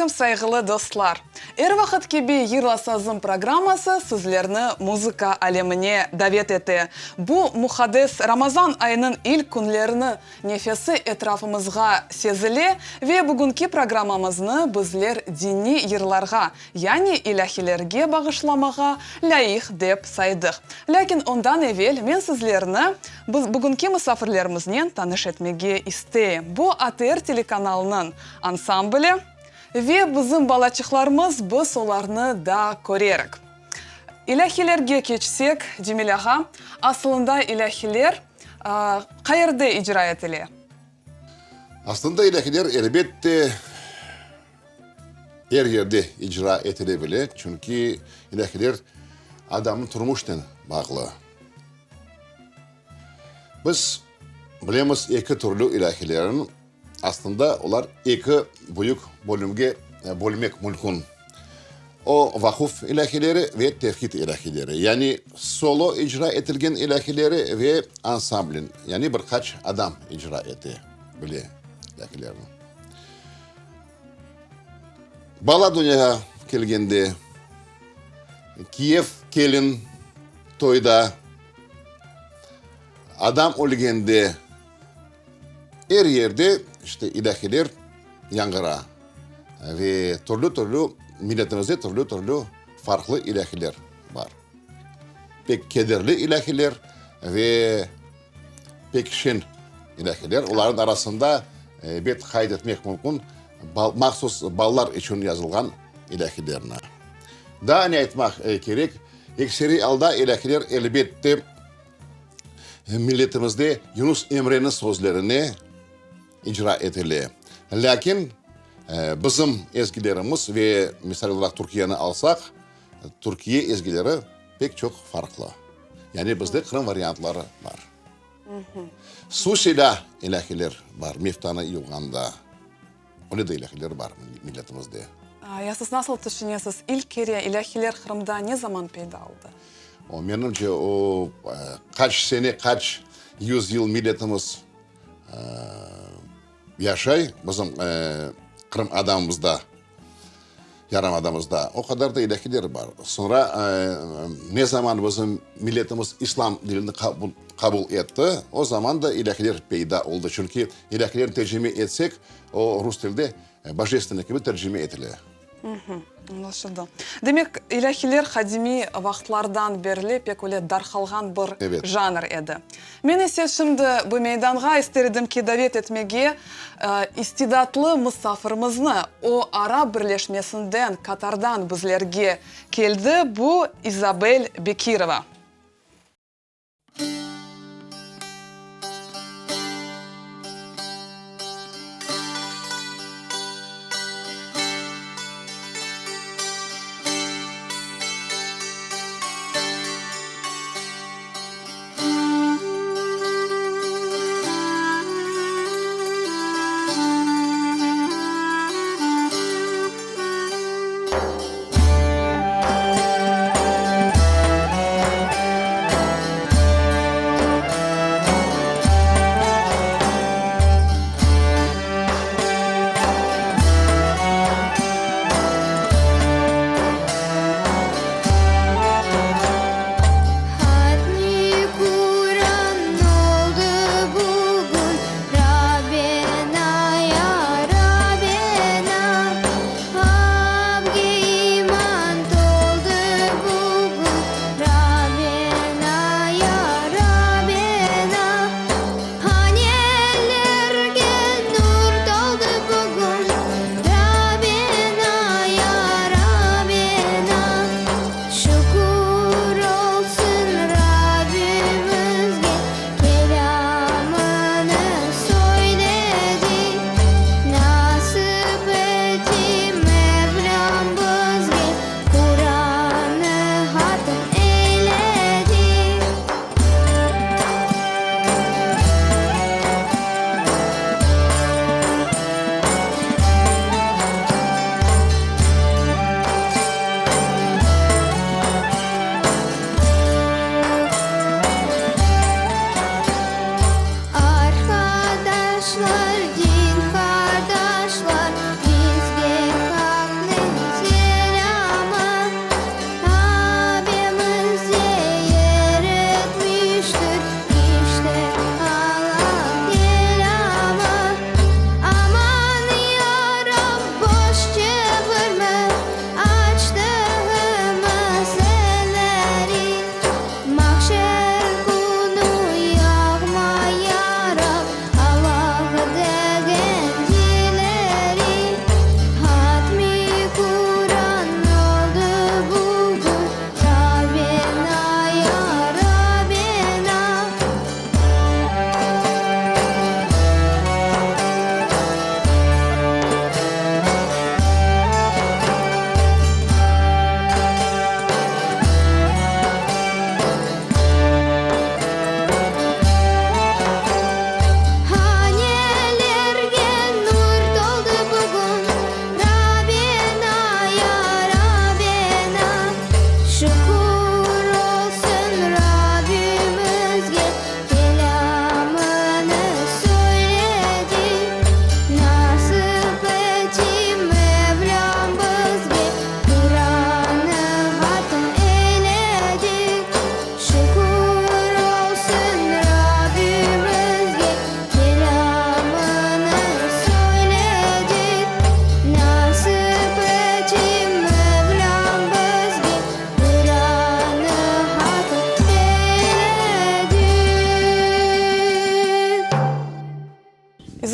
aleyküm, sayğılı dostlar! Er vaqıt kibi Yırla sazım programması sizlerni muzıka alemine davet ete. Bu muqaddes Ramazan ayınıñ ilk künlerini nefesi etrafımızğa sezile ve bugünki programmamıznı bizler diniy yırlarğa, yani ilâhilerge bağışlamağa lâyıq dep saydıq. Lâkin ondan evel men sizlerni biz bugünki musafirlerimiznen tanış etmege isteyim. Bu ATR telekanalınıñ ansambli ve bizim balaçıqlarımız, biz olarnı daa körerik. İlâhilerge keçsek, Cemil ağa, asılında ilâhiler qayerde icra etile? Aslında ilâhiler, elbette, er yerde icra etile bile, çünki ilâhiler adamnıñ turmuşnen bağlı. Biz bilemiz eki türlü ilâhilerin, aslında olar eki büyük bölümge bölmek mümkün. O, vaquf ilâhileri ve tevhid ilâhileri, yani solo icra etilgen ilâhileri ve ansamblen, yani bir qaç adam icra ete bile ilâhilerni. Bala dünyağa kelgende, kiyev, kelin toyda, adam ölgende, er yerde işte ilâhiler yañğıra ve türlü-türlü milletimizde türlü-türlü farqlı ilâhiler bar. Pek kederli ilâhiler ve pek şeñ ilâhiler. Olarnıñ arasında, ebet, qayd etmek mümkün, mahsus balalar içün yazılğan ilâhilerni. Daa ne aytmaq kerek, ekseriy alda ilâhiler, elbette, milletimizde Yunus Emreniñ sözlerine icra etile. Lâkin bizim ezgilerimiz ve, misal olaraq, Türkiyeni alsaq, Türkiye ezgileri pek çoq farqlı. Yani bizde Qırım variantları bar. Susilâ ilâhiler bar, meftanı yuvğanda. Öyle de ilâhiler bar milletimizde. Ya siz nasıl tüşünesiz, ilk kere ilâhiler Qırımda ne zaman peyda oldı? O, menimce, o, qaç sene, qaç yüzyıl milletimiz yaşay bizim Qırım adamımızda, yarımadamızda, o qadar da ilâhiler bar. Soñra ne zaman bizim milletimiz İslam dinini qabul etti, o zaman da ilâhiler peyda oldı. Çünki ilâhilerni tercime etsek, o rus tilde bojestvennıy kibi tercime etile. Añlaşıldı. Demek, ilâhiler qadimiy vaqıtlardan berli pek öyle darqalğan bir janr edi. Men ise şimdi bu meydanğa ister edim ki, davet etmege istidatlı musafirimizni, o, Arap Birleşmesinden, Katardan bizlerge keldi, bu İzabel Bekirova.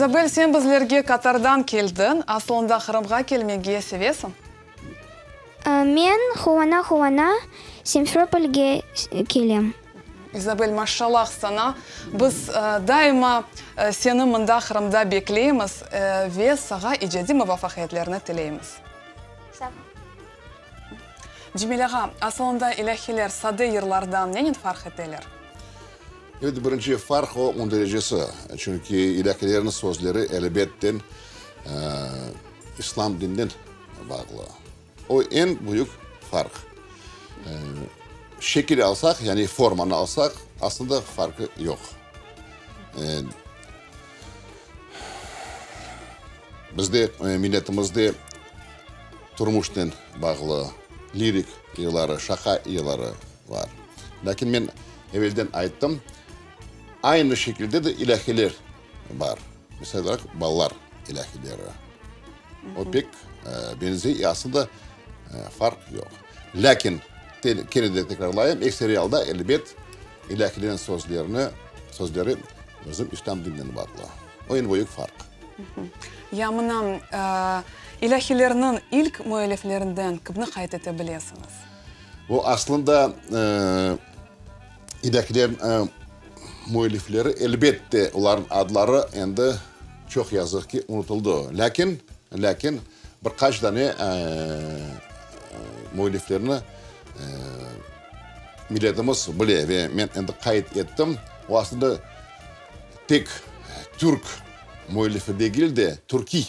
İzabel, sen bizlerge Katardan keldiñ. Asılında Qırımğa kelmege sevesiñ? Men quvana-quvana Simferopolge kelem. İzabel, maşallah saña! Biz daima seni mında, Qırımda bekleymiz ve saña icadiy muvafaqiyetlerni tileymiz. Sağ ol. Cemil ağa, asılında ilâhiler sade yırlardan nenen farq eteler? Evet, birinci farq o, münderecesi. Çünki ilâhilerniñ sözleri, elbetten, İslâm dininen bağlı. O eñ büyük farq. Şekil alsaq, yani formanı alsaq, aslında farqı yoq. Bizde, milletimizde turmuşnen bağlı lirik yırları, şaqa yırları bar. Lâkin men evelden ayttım, aynı şekilde de ilâhiler bar. Misal olaraq, balalar ilâhileri. O pek benzey, aslında farq yoq. Lâkin, kene de tekrarlayım, ekseri alda, elbet, ilâhilerin sözlerini, sözleri bizim İslâm dininen bağlı. O eñ büyük farq. Ya mına, ilâhilerniñ ilk müelliflerinden kimni qayd ete bilesiñiz? Bu aslında ilâhiler müellifleri, elbette, olarnıñ adları endi, çoq yazıq ki, unutıldı. Lâkin, lâkin bir qaç dane müelliflerni milletimiz bile ve men endi qayd ettim. O aslında tek türk müellifi degil de, türkiy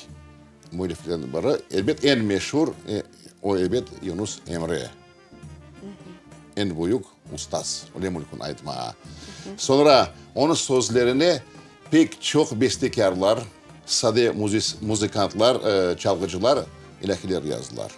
müelliflerden biri. Elbet, eñ meşur, o, elbet, Yunus Emre. Eñ büyük ustaz, öyle mümkün aytmağa. Soñra onıñ sözlerine pek çoq bestekârlar, sade muzıkantlar, çalğıcılar ilâhiler yazdılar.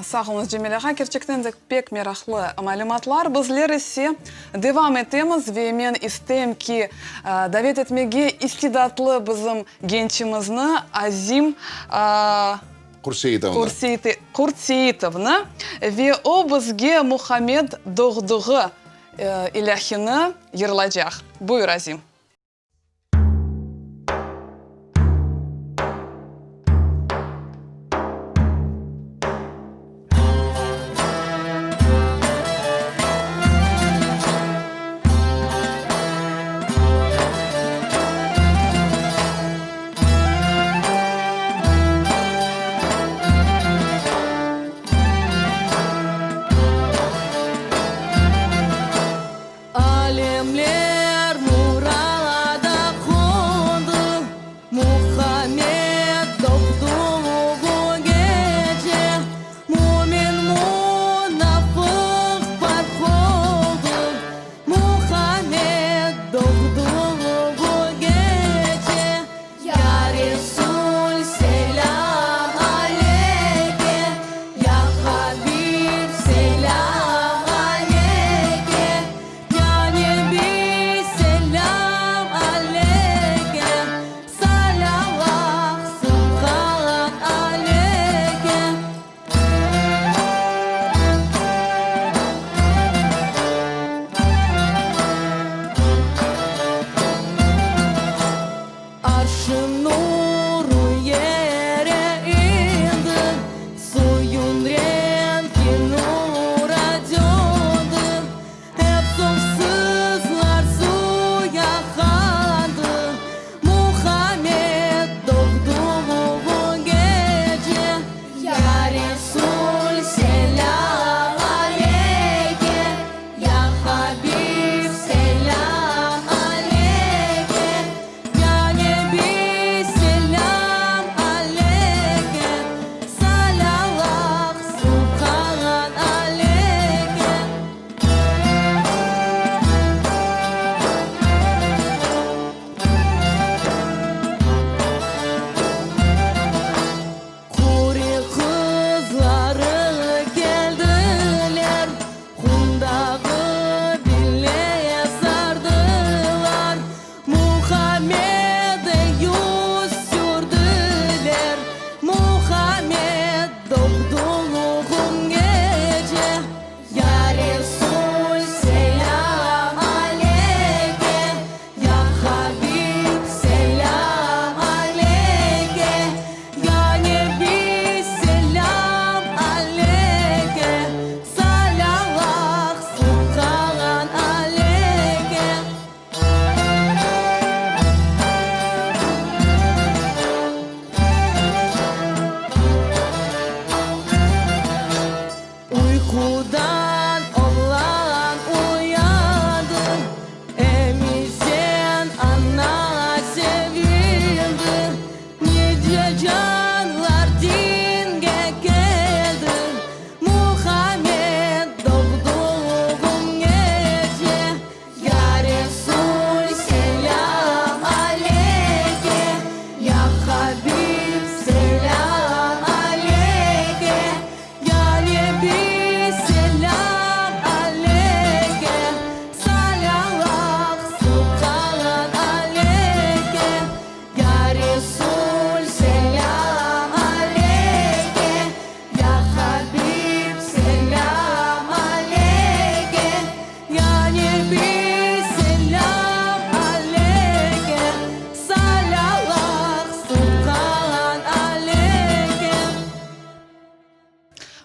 Sağ oluñız, Cemil ağa, kerçekten de pek meraqlı malümatlar. Bizler ise devam etemiz ve men isteyim ki, davet etmege istidatlı bizim gençimizni, Azim Qurtseitovnı. Qurtseitovnı ve o bizge Muhammed doğdığı ilâhini yırlacaq. Buyur, Azim. Alemler nuraniy.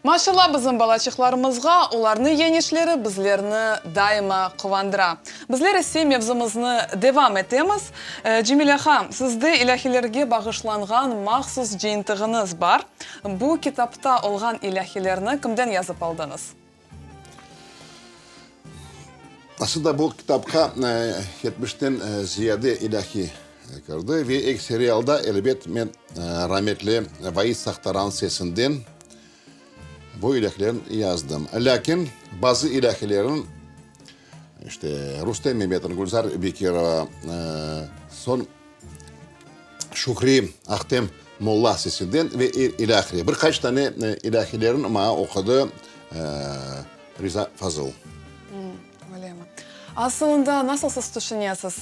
Maşalla bizim balaçıqlarımızğa, olarnıñ yeñişleri bizlerni daima quvandıra. Bizler ise mevzumıznı devam etemiz. Cemile ağa, sizde ilâhilerge bağışlanğan mahsus cıyıntığıñız bar. Bu kitapta olğan ilâhilerni kimden yazıp aldıñız? Aslında bu kitapqa yetmişten ziyade ilâhi kirdi ve ekseri alda, elbet, men rametli Vait Saqtaran sesinden bu ilâhilerni yazdım. Lâkin bazı ilâhilerin, işte, Rustem Memetov, Gülzar Bekirova, soñ Şukri Ahtem Molla sesinden ve ilâhre. Bir qaç tane ilâhilerin maña oqudı Riza Fazıl. Öylemi? Asılında, nasıl siz tüşünesiz,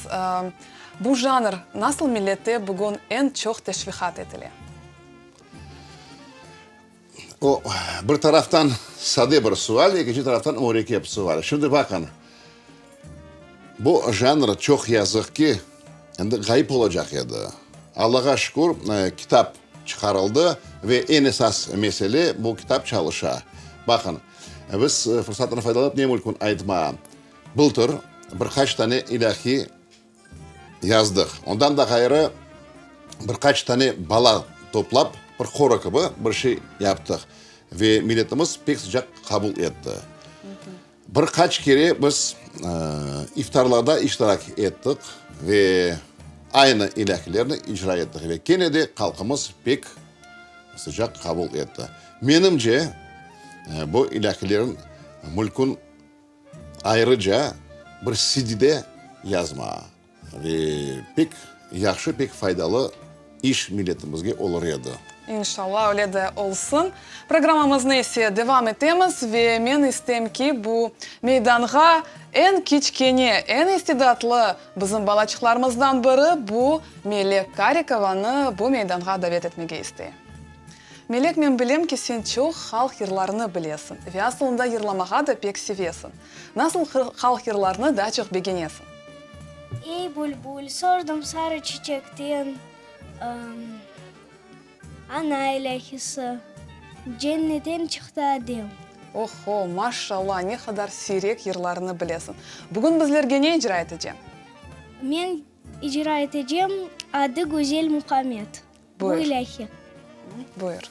bu janr nasıl millette bugün eñ çoq teşviqat etile? O, bir taraftan sade bir sual, ekinci taraftan mürekkep sual. Şimdi baqıñ, bu janr çoq yazıq ki, endi ğayıp olacaq edi. Allağa şükür, kitap çıqarıldı ve eñ esas mesele, bu kitap çalışa. Baqıñ, biz fırsattan faydalanıp ne mümkün aytmağa, bıltır bir qaç tane ilâhiy yazdıq. Ondan da ğayrı, bir qaç tane bala toplap, bir horo kibi bir şey yaptıq. Ve milletimiz pek sıcaq qabul etti. Bir qaç kere biz iftarlarda iştirak ettik ve aynı ilâhilerni icra ettik. Ve kene de halqımız pek sıcaq qabul etti. Menimce, bu ilâhilerin mülkün Ayrıca bir CD-de yazma ve pek yahşı, pek faydalı iş milletimizge olur edi. İnşallah, öyle de olsun. Programmamıznı ise devam etemiz ve men istem ki, bu meydanğa eñ kiçkene, eñ istidatlı bizim balaçıqlarımızdan biri bu Melek Karikovanı bu meydanğa davet etmege isteyim. Melek, men bilem ki, sen çoq halq yırlarını bilesiñ ve asılında yırlamağa da pek sevesiñ. Nasıl halq yırlarını daa çoq begenesiñ? Ey, bülbül, sordım sarı çiçekten, Ana ilâhisi, cenneten çıqtı Adem. Oho, maşşalla, ne qadar siyrek yırlarını bilesiñ. Bugün bizlerge ne icra eteceñ? Men icra etecem Adı güzel Muhammed. Bu ilâhi. Buyur.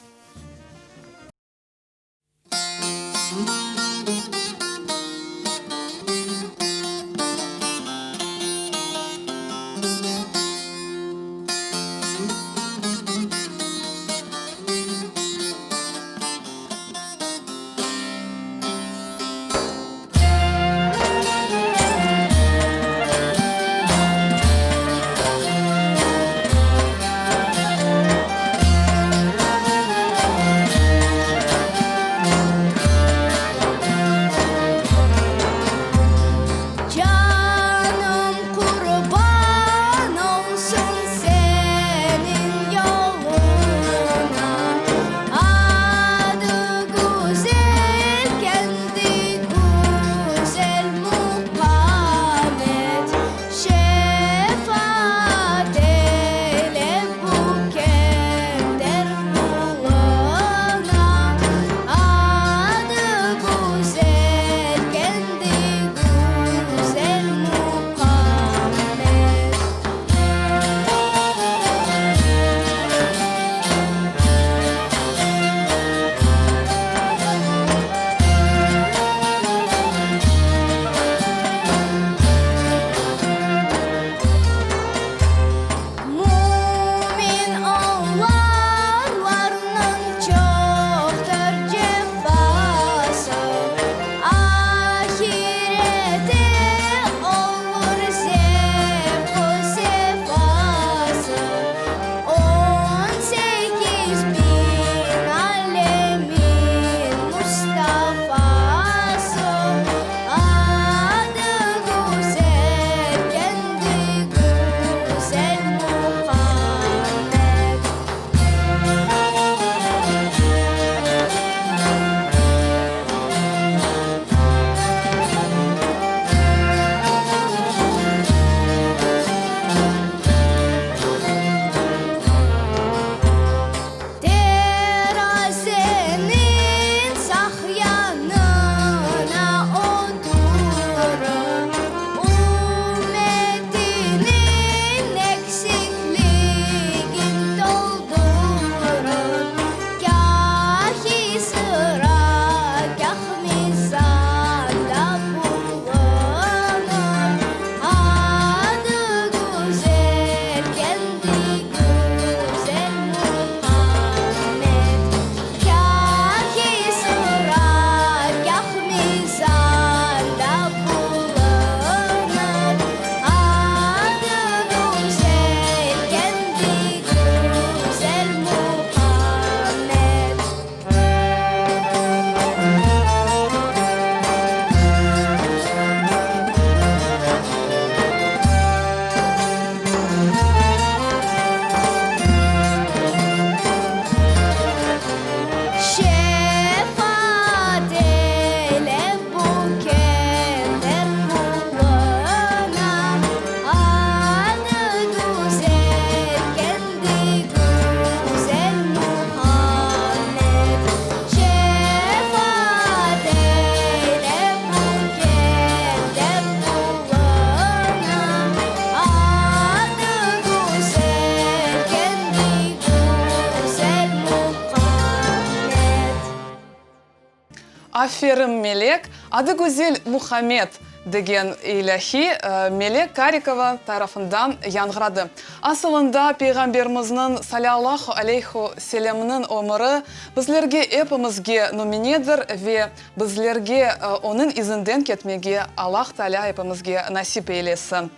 Aferin, Melek, adı güzel Muhammed degen ilâhi Melek Karikova tarafından yañğıradı. Asılında Peyğamberimizniñ, salâllahu aleyhu selemniñ, ömüri bizlerge epimizge nümünedir ve bizlerge onıñ izinden ketmege Allah Taalâ epimizge nasip eylesin.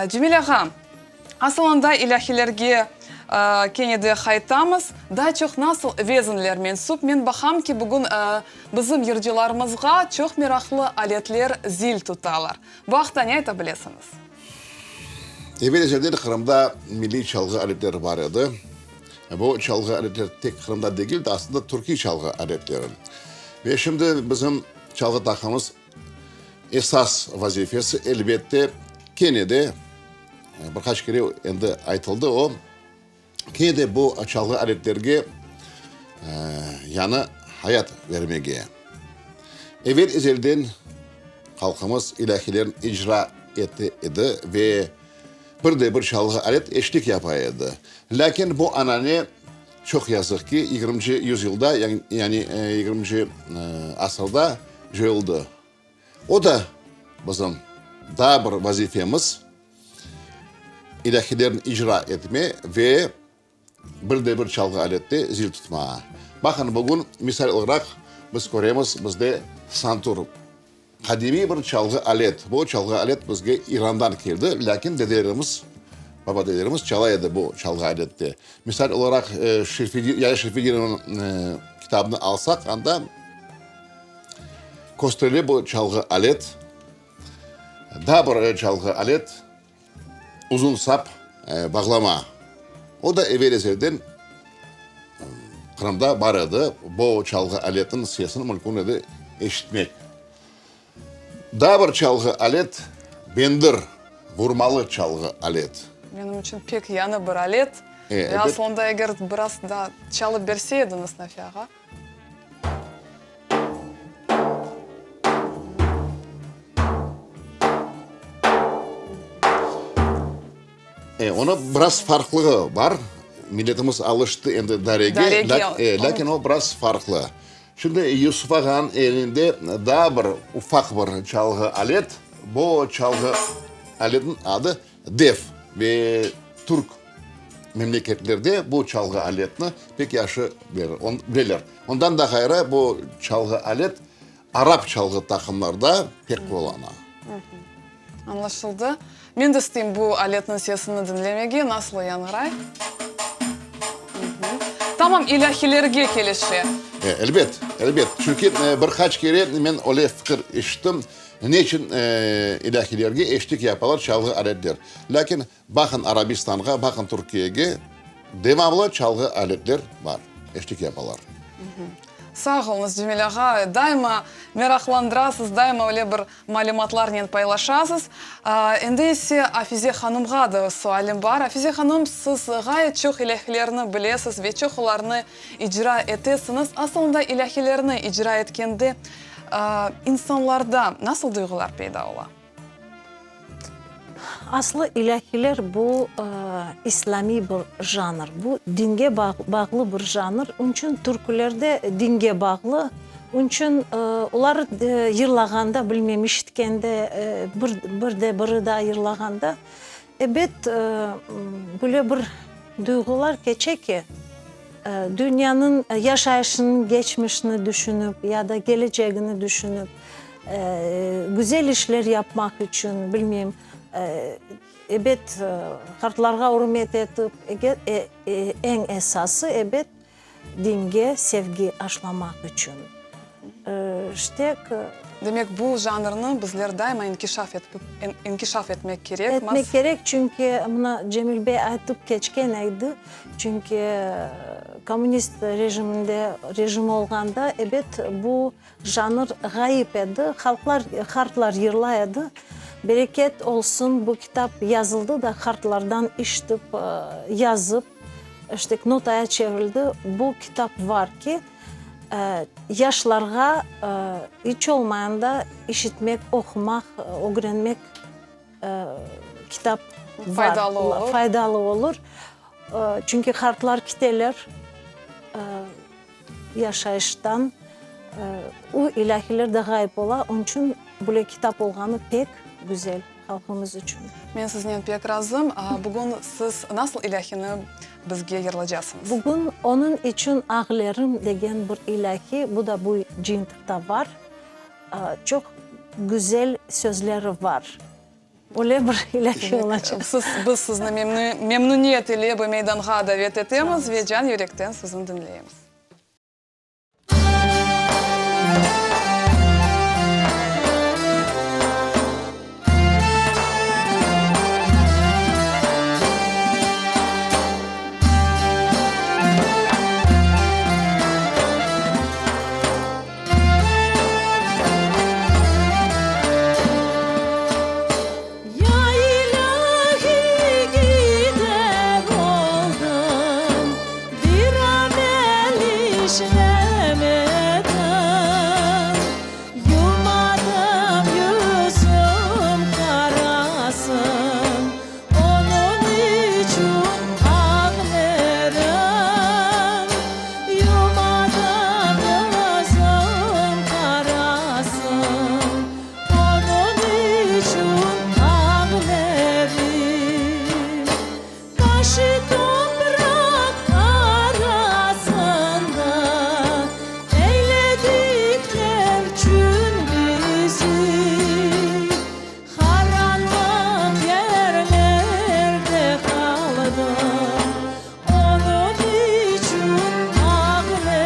Cemil ağa, Asılında ilâhilerge kene de qaytamız. Daa çoq nasıl vezinler mensüp? Men baqam ki, bugün bizim yırcılarımızğa çoq meraqlı aletler zil tutalar. Bu aqta ne ayta bilesiñiz? Evel-ezelden Qırımda milliy çalğı aletleri bar edi. Bu çalğı aletler tek Qırımda degil de, aslında türkiy çalğı aletleri. Ve şimdi bizim çalğı taqımımız esas vazifesi, elbette, kene de, Bir qaç kere endi aytıldı o, kene de bu çalğı aletlerge yañı hayat bermege. Evel-ezelden halqımız ilâhilerini icra ete edi ve bir de bir çalğı alet eşlik yapa edi. Lâkin bu anane, çoq yazıq ki, yigirminci yüzyılda, yani yigirminci asırda coyuldı. O da bizim daa bir vazifemiz, ilâhilerni icra etme ve bir de bir çalğı alette zil tutma. Baqın, bugün, misal olaraq, biz köremiz, bizde santur, qadimiy bir çalğı alet. Bu çalğı alet bizge İrandan keldi, lâkin dedelerimiz, baba-dedelerimiz çala edi bu çalğı alette. Misal olaraq, Yaya Şerfedinovnıñ kitabını alsaq, anda Kösterile bu çalğı alet, daa bir çalğı alet, uzun sap bağlama. O da evel-ezelden Qırımda bar edi. Bu çalğı aletniñ sesini mümkün edi eşitmek. Daa bir çalğı alet, bendir, vurmalı çalğı alet. Menim içün pek yañı bir alet. Ve aslında eger biraz daa çalıp berse ediñiz, Nafi ağa. E, onı biraz farqlığı bar. Milletimiz alıştı endi darege, darege. Lâkin o biraz farqlı. Şimdi Yusuf ağanıñ elinde daa bir ufaq bir çalğı alet. Bu çalğı aletniñ adı Def ve türk memleketlerde bu çalğı aletni pek yahşı bileler. Ondan da ğayrı, bu çalğı alet arap çalğı taqımlarda pek qullana. Añlaşıldı. Men de isteyim bu aletniñ sesini diñlemege, nasıl yañğıray. Tamam ilâhilerge kelişe. Elbet, elbet. Çünki bir qaç kere men öyle fikir eşittim, Ne içün ilâhilerge eşlik yapalar çalğı aletler? Lâkin baqın Arabistanğa, baqın Türkiyege, devamlı çalğı aletler bar, eşlik yapalar. Sağ oluñız, Cemil ağa, daima meraqlandırasız, daima öyle bir malümatlarnen paylaşasız. Endi ise Afize hanımğa da sualim bar. Afize hanım, siz ğayet çoq ilâhilerni bilesiz ve çoq olarnı icra etesiñiz. Asılında ilâhilerni icra etkende İnsanlarda nasıl duyğular peyda ola? Aslı ilâhiler bu islâmiy bir janr, bu dinge bağlı bir janr. Onıñ içün türküler de dinge bağlı. Onıñ içün olar yırlağanda, bilmem, işitkende, bir de biri daa yırlağanda, ebet, böyle bir duyğular keçe ki, Dünyanıñ yaşayışınıñ geçmişini düşünip ya da kelecegini düşünip, güzel işler yapmaq içün, bilmeyim, ebet, qartlarğa ürmet etip, eñ esası, ebet, dinge sevgi aşlamaq içün. İşte. Demek, bu janrnı bizler daima inkişaf etip, inkişaf etmek kerekmiz. Etmek kerek, çünki mına Cemil bey aytıp keçken edi, çünki kommunist rejiminde, rejim olğanda, ebet, bu janr ğayıp edi, halqlar, qartlar yırlay edi. Bereket olsun, bu kitap yazıldı da, qartlardan işitip, yazıp, işte, notaya çevrildi. Bu kitap var ki, Yaşlarğa iç olmayanda işitmek, oqumaq, ögrenmek kitap faydalı olur. Faydalı olur. Çünki qartlar kiteler yaşayıştan. O ilâhiler de ğayıp ola, onıñ içün böyle kitap olğanı pek güzel halqımız içün. Men siznen pek razım. Bugün siz nasıl ilâhini bizge yırlacasıñız? Bugün Onıñ içün ağlerim degen bir ilâhi, bu da bu cıyıntıqta var. Çoq güzel sözleri var. Öyle bir ilâhi olacaq. Siz, biz sizni memnüniyet ile bu meydanğa davet etemiz ve can yürekten sizni diñleymiz. Ya ilâhi gider oldım, bir amel işlemedim. Yuvmadım yüzüm qarasın, onıñ içün ağlarım. Yuvmadım yüzüm qarasın, onıñ içün ağlarım. Taş-ı topraq arasında eyledik terçün bizi. Qaranlıq yerlerde qaldım, onıñ içün ağlarım.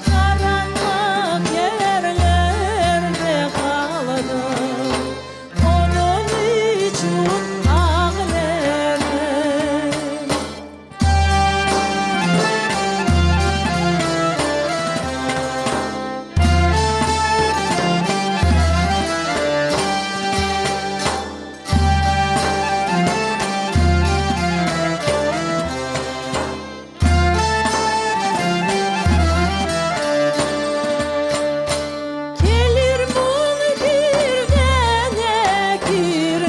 Qaranlıq yerlerde qaldım, onıñ içün ağlarım. Kelir münkir ve nekirler,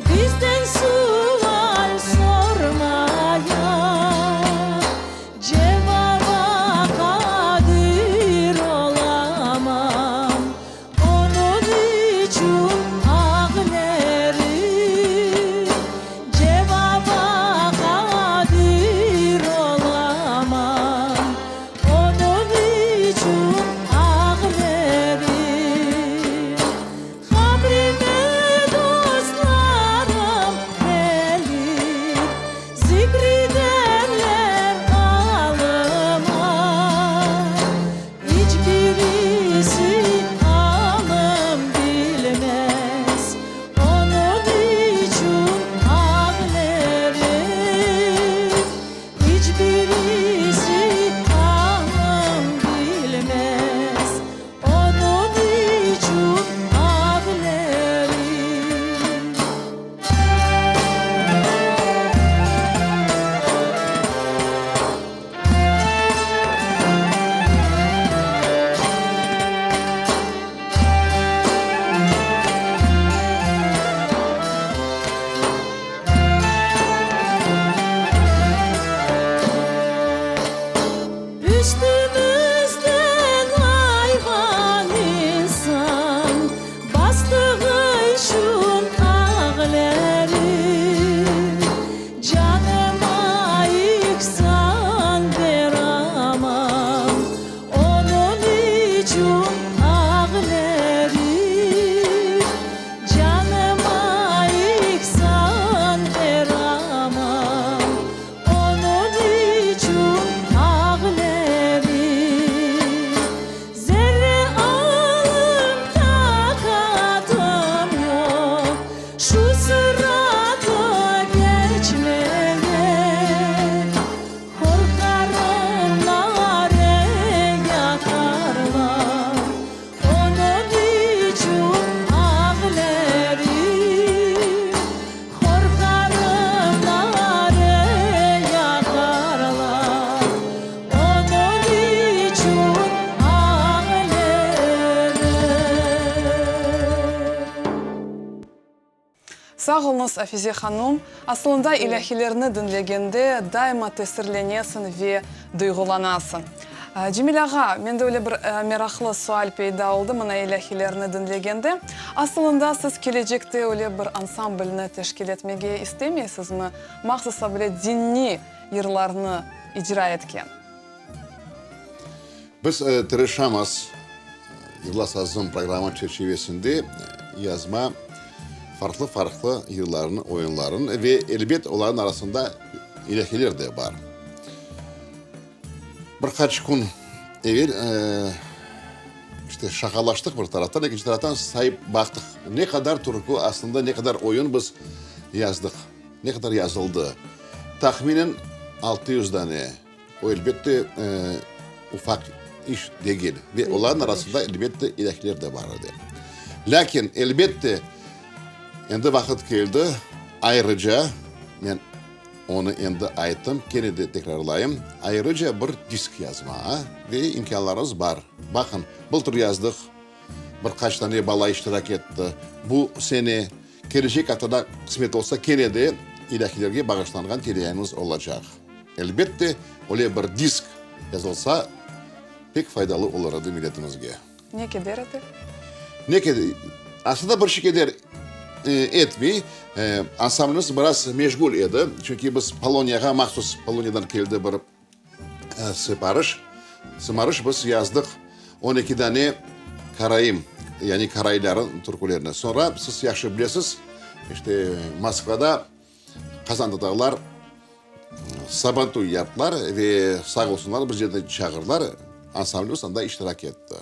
Bizden sual sormaya, Cevaba qadir olamam, Onıñ içün ağlarım. Cevaba qadir olamam, Onıñ içün ağlarım. Qabrime dostlarım kelip, Zikr ederler alıma. İç birisi alım bilmez, Onıñ içün ağlarım. İç birisi alım bilmez, Onıñ içün ağlarım. Üstümizden ayvan insan bastığı içün ağlarım. Canıma ihsan beramam, onıñ içün ağlarım. Canıma ihsan beramam, onıñ içün ağlarım. Zerre alım taqatım yoq, şu sıratı keçmeye. Qorqarım nare yaqarlar, onıñ içün ağlarım. Qorqarım nare yaqarlar, onıñ içün ağlarım. Sağ oluñız, Afize hanum. Asılında ilâhilerni diñlegende daima tesirlenesiñ ve duyğulanasıñ. Cemil ağa, mende öyle bir meraqlı sual peyda oldı mına ilâhilerni diñlegende. Asılında siz kelecekte öyle bir ansamblni teşkil etmege istemeysizmi, mahsusa böyle diniy yırlarnı icra etken? Biz tırışamız, Yırla sazım programı çerçivesinde yazma farqlı-farqlı yırlarnı, oyunlarnı ve, elbet, olarnıñ arasında ilâhiler de bar. Bir qaç kün evel, işte, şaqalaştıq bir taraftan, ekinci taraftan sayıp baqtıq, ne qadar türkü, aslında ne qadar oyun biz yazdıq, ne qadar yazıldı. Tahminen 600 dane. O, elbette, ufaq iş degil ve olarnıñ arasında, elbette, ilâhiler de bar edi. Lâkin, elbette, endi vaqıt keldi, ayrıca, men onı endi ayttım, kene de tekrarlayım, ayrıca bir disk yazmağa ve imkânlarımız bar. Baqıñ, bıltır yazdıq, bir qaç tane bala iştirak etti. Bu sene, kelecek aftada, qısmet olsa, kene de ilâhilerge bağışlanğan teleyayınımız olacaq. Elbette, öyle bir disk yazılsa, pek faydalı olur edi milletimizge. Ne keder ete? Ne keder? Aslında bir şey keder etmey. Ansamblimiz biraz meşğul edi, çünki biz Poloniyağa mahsus, Poloniyadan keldi bir sıparış, sımarış, biz yazdıq 12 dane karaim, yani karayların türkülerini. Soñra, siz yahşı bilesiz, işte Moskvada Qazan tatarlar Sabantuy yaptılar ve sağ olsunlar bizlerni çağırdılar, ansamblimiz anda iştirak etti.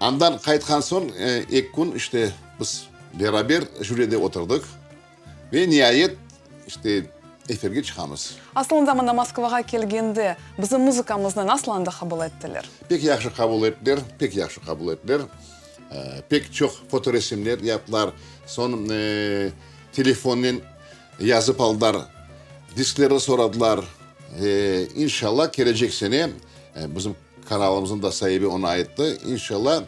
Andan qaytqan soñ eki kün işte biz beraber jüride oturdıq ve niayet işte efirge çıqamız. Asılında mında Moskvağa kelgende bizim muzıkamıznı nasıl anda qabul ettiler? Pek yahşı qabul ettiler, pek yahşı qabul ettiler. Pek çoq fotoresimler yaptılar, soñ telefonnen yazıp aldılar, disklerni soradılar. İnşallah, kelecek sene, bizim kanalımıznıñ da saibi onı ayttı, inşallah,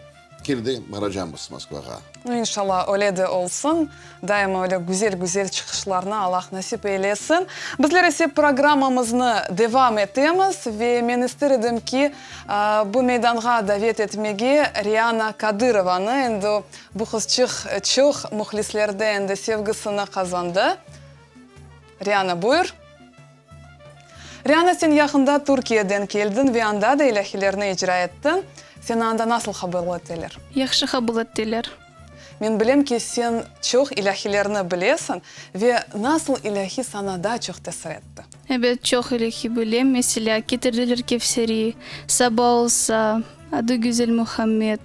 kene de baracamız Moskvağa. İnşallah, öyle de olsun. Daima öyle güzel-güzel çıqışlarnı Allah nasip eylesin. Bizler ise programmamıznı devam etemiz ve men ister edim ki, bu meydanğa davet etmege Riana Kadırovanı. Endi bu qızçıq çoq mühlislerde endi sevgisini qazandı. Riana, buyur. Riana, sen yaqında Türkiyeden keldiñ ve anda da ilâhilerni icra ettiñ. Seni anda nasıl qabul ettiler? Yahşı qabul ettiler. Men bilem ki, sen çoq ilâhilerni bilesiñ ve nasıl ilâhi saña daa çoq tesir etti? Ebet, çoq ilâhi bilem. Meselâ, Ketirdiler Kevseri, Saba olsa, Adı güzel Muhammed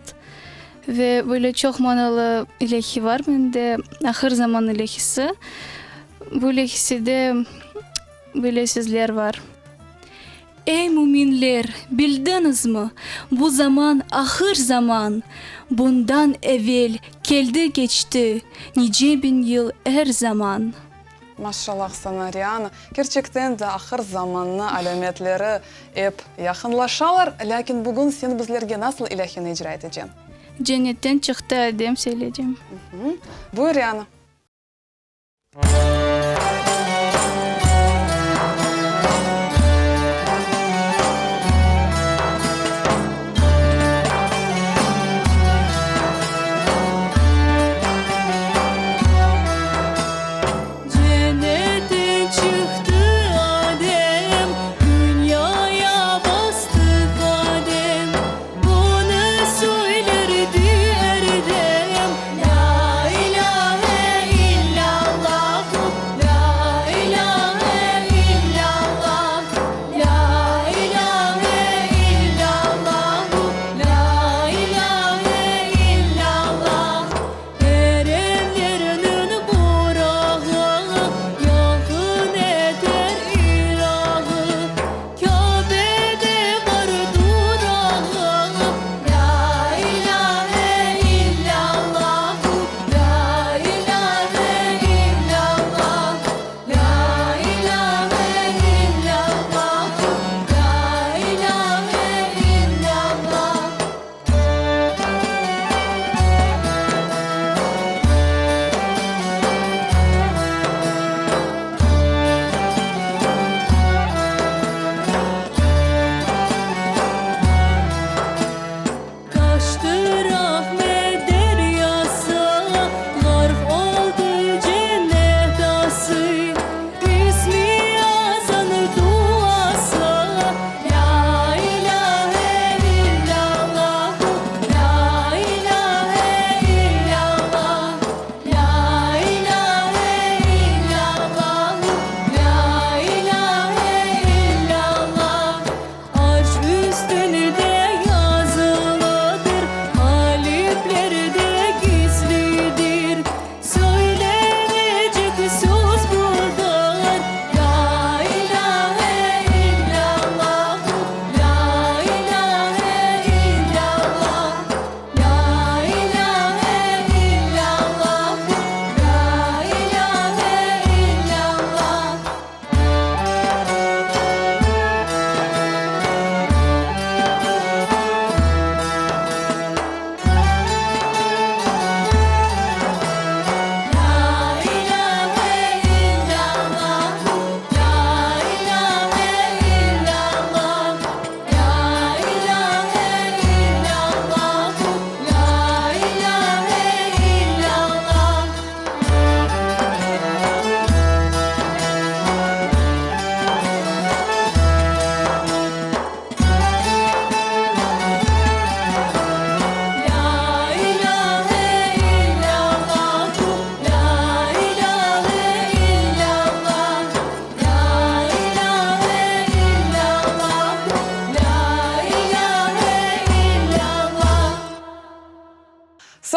ve böyle çoq manalı ilâhi var mende. Ahır zaman ilâhisi. Bu ilâhiside böyle sözler var. Ey, müminler, bildiñizmi, bu zaman ahır zaman, bundan evel keldi-keçti nice biñ yıl er zaman. Maşallah saña, Riana. Kerçekten de ahır zamannı alâmetleri ep yaqınlaşalar. Lâkin bugün sen bizlerge nasıl ilâhini icra eteceñ? Cennetten çıqtı Adem söyleycem. Buyur, Riana. Cennetten çıqtı Adem, Dünyaya bastı qadem. Bunı söylerdi Erdem, Lâ ilâhe illâllahu.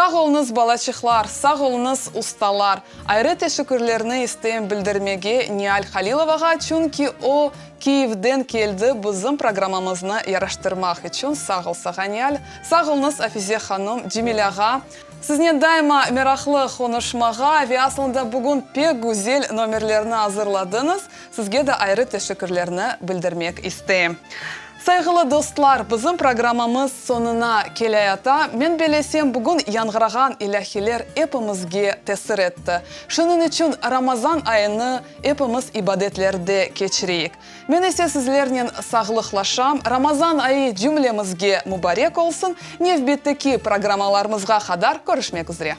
Sağ oluñız, balaçıqlar, sağ oluñız, ustalar. Ayrı teşekkürlerni isteyim bildirmege Nial Halilovağa, çünki o, Kiyevden keldi bizim programmamıznı yaraştırmaq içün. Sağ ol sağa, Nial. Sağ oluñız, Afize hanım, Cemil ağa. Siznen daima meraqlı qonuşmağa ve aslında bugün pek güzel nomerlerni azırladıñız. Sizge de ayrı teşekkürlerni bildirmek isteyim. Sayğılı dostlar, bizim programmamız soñuna keleyata. Men belesem, bugün yañğırağan ilâhiler epimizge tesir etti. Şunıñ içün Ramazan ayını epimiz ibadetlerde keçireyik. Men ise sizlernen sağlıqlaşam. Ramazan ayı cümlemizge mubarek olsun. Nevbetteki programmalarımızğa qadar körüşmek üzre.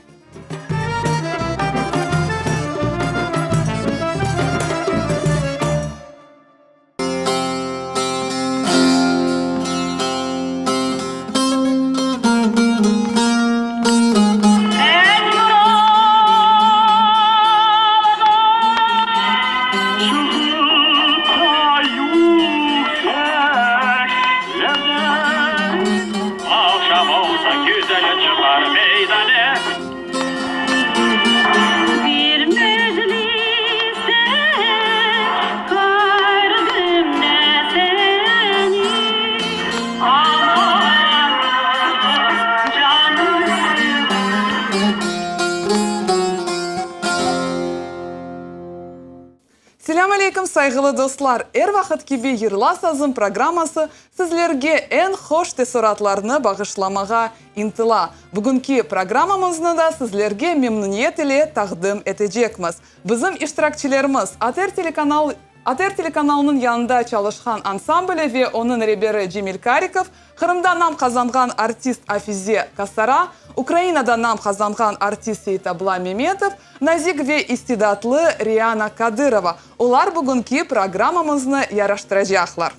Selâm aleykum, sayğılı dostlar! Er vaqıt kibi Yırla sazım programması sizlerge eñ hoş teessuratlarnı bağışlamağa intıla. Bugünki programmamıznı da sizlerge memnüniyet ile taqdim etecekmiz. Bizim iştirakçilerimiz, ATR telekanal ATR telekanalınıñ yanında çalışqan ansambli ve onıñ reberi Cemil Karikov, Qırımda nam qazanğan artist Afize Kasara, Ukrainada nam qazanğan artist Seitabla Memetov, nazik ve istidatlı Riana Kadırova. Olar bugünki programmamıznı yaraştıracaqlar.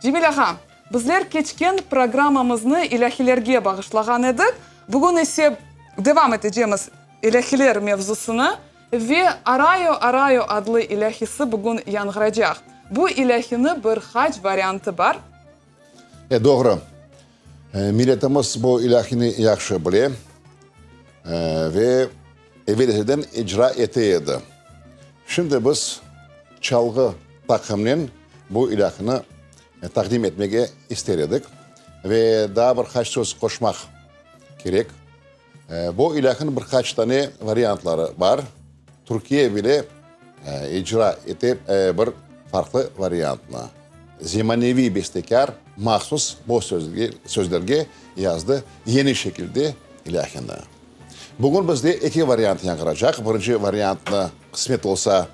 Cemil ağa, bizler keçken programmamıznı ilâhilerge bağışlağan edik. Bugün ise devam etecemiz ilâhiler mevzusını ve Arayo, Arayo adlı ilâhisi bugün yañğıracaq. Bu ilâhini bir qaç variantı bar. E, doğru. Milletimiz bu ilâhini yahşı bile ve evel-ezelden icra ete edi. Şimdi biz çalğı taqımnen bu ilâhini taqdim etmege ister edik. Ve daa bir qaç söz qoşmaq kerek. Bu ilâhiniñ bir qaç tane variantları bar. Türkiye bile icra ete bir farqlı variantnı. Zemaneviy bestekâr mahsus bu sözlerge yazdı yeni şekilde ilâhini. Bugün bizde eki variant yañğıracaq. Birinci variantnı, qısmet olsa,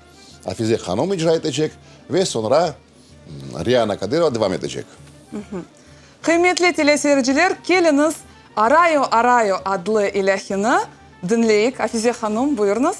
Afize hanım icra etecek ve soñra Riana Kadırova devam etecek. Qıymetli teleseyirciler, keliñiz, Arayo, arayo adlı ilâhini diñleyik. Afize hanım, buyurıñız.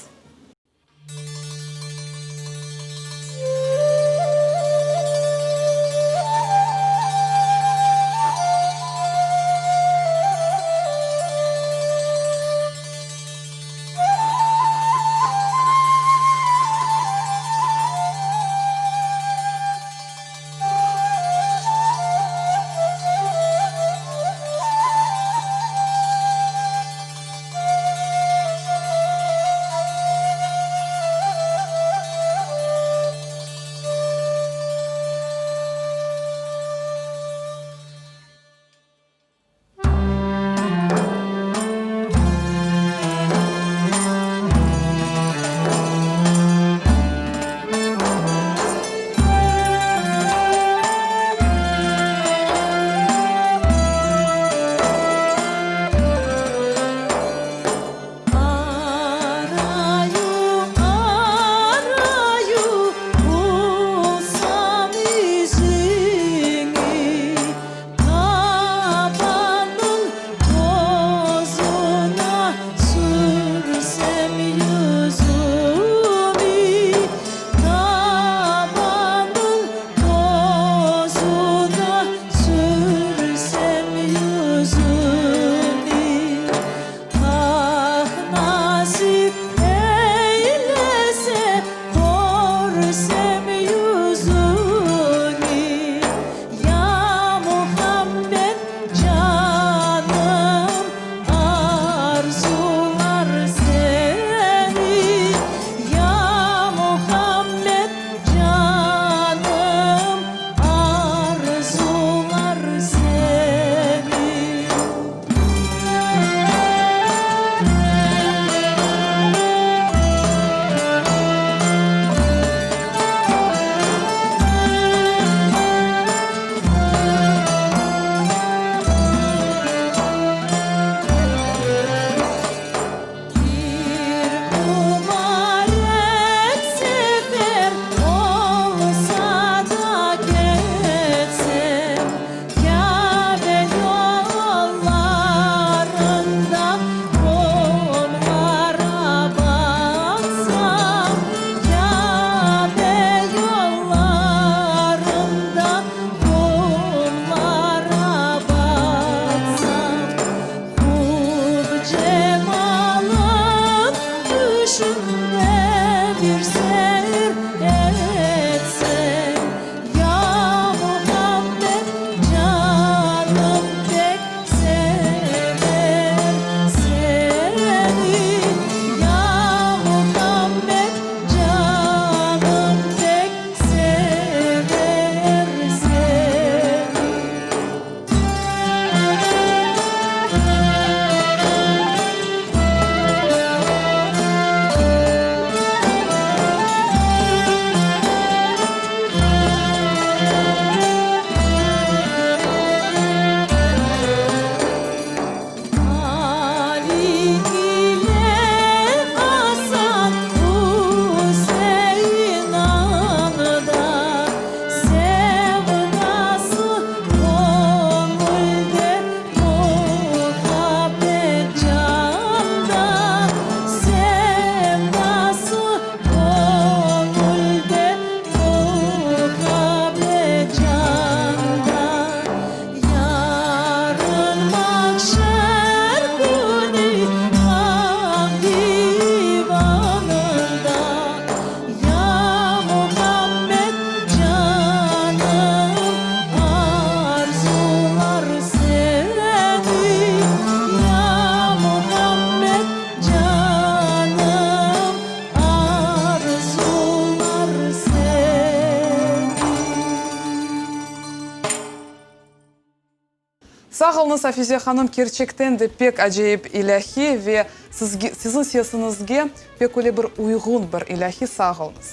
Sağ oluñız, Afize hanım, kerçekten de pek acayip ilâhi ve sizge, siziñ sesiñizge pek öyle bir uyğun bir ilâhi, sağ oluñız.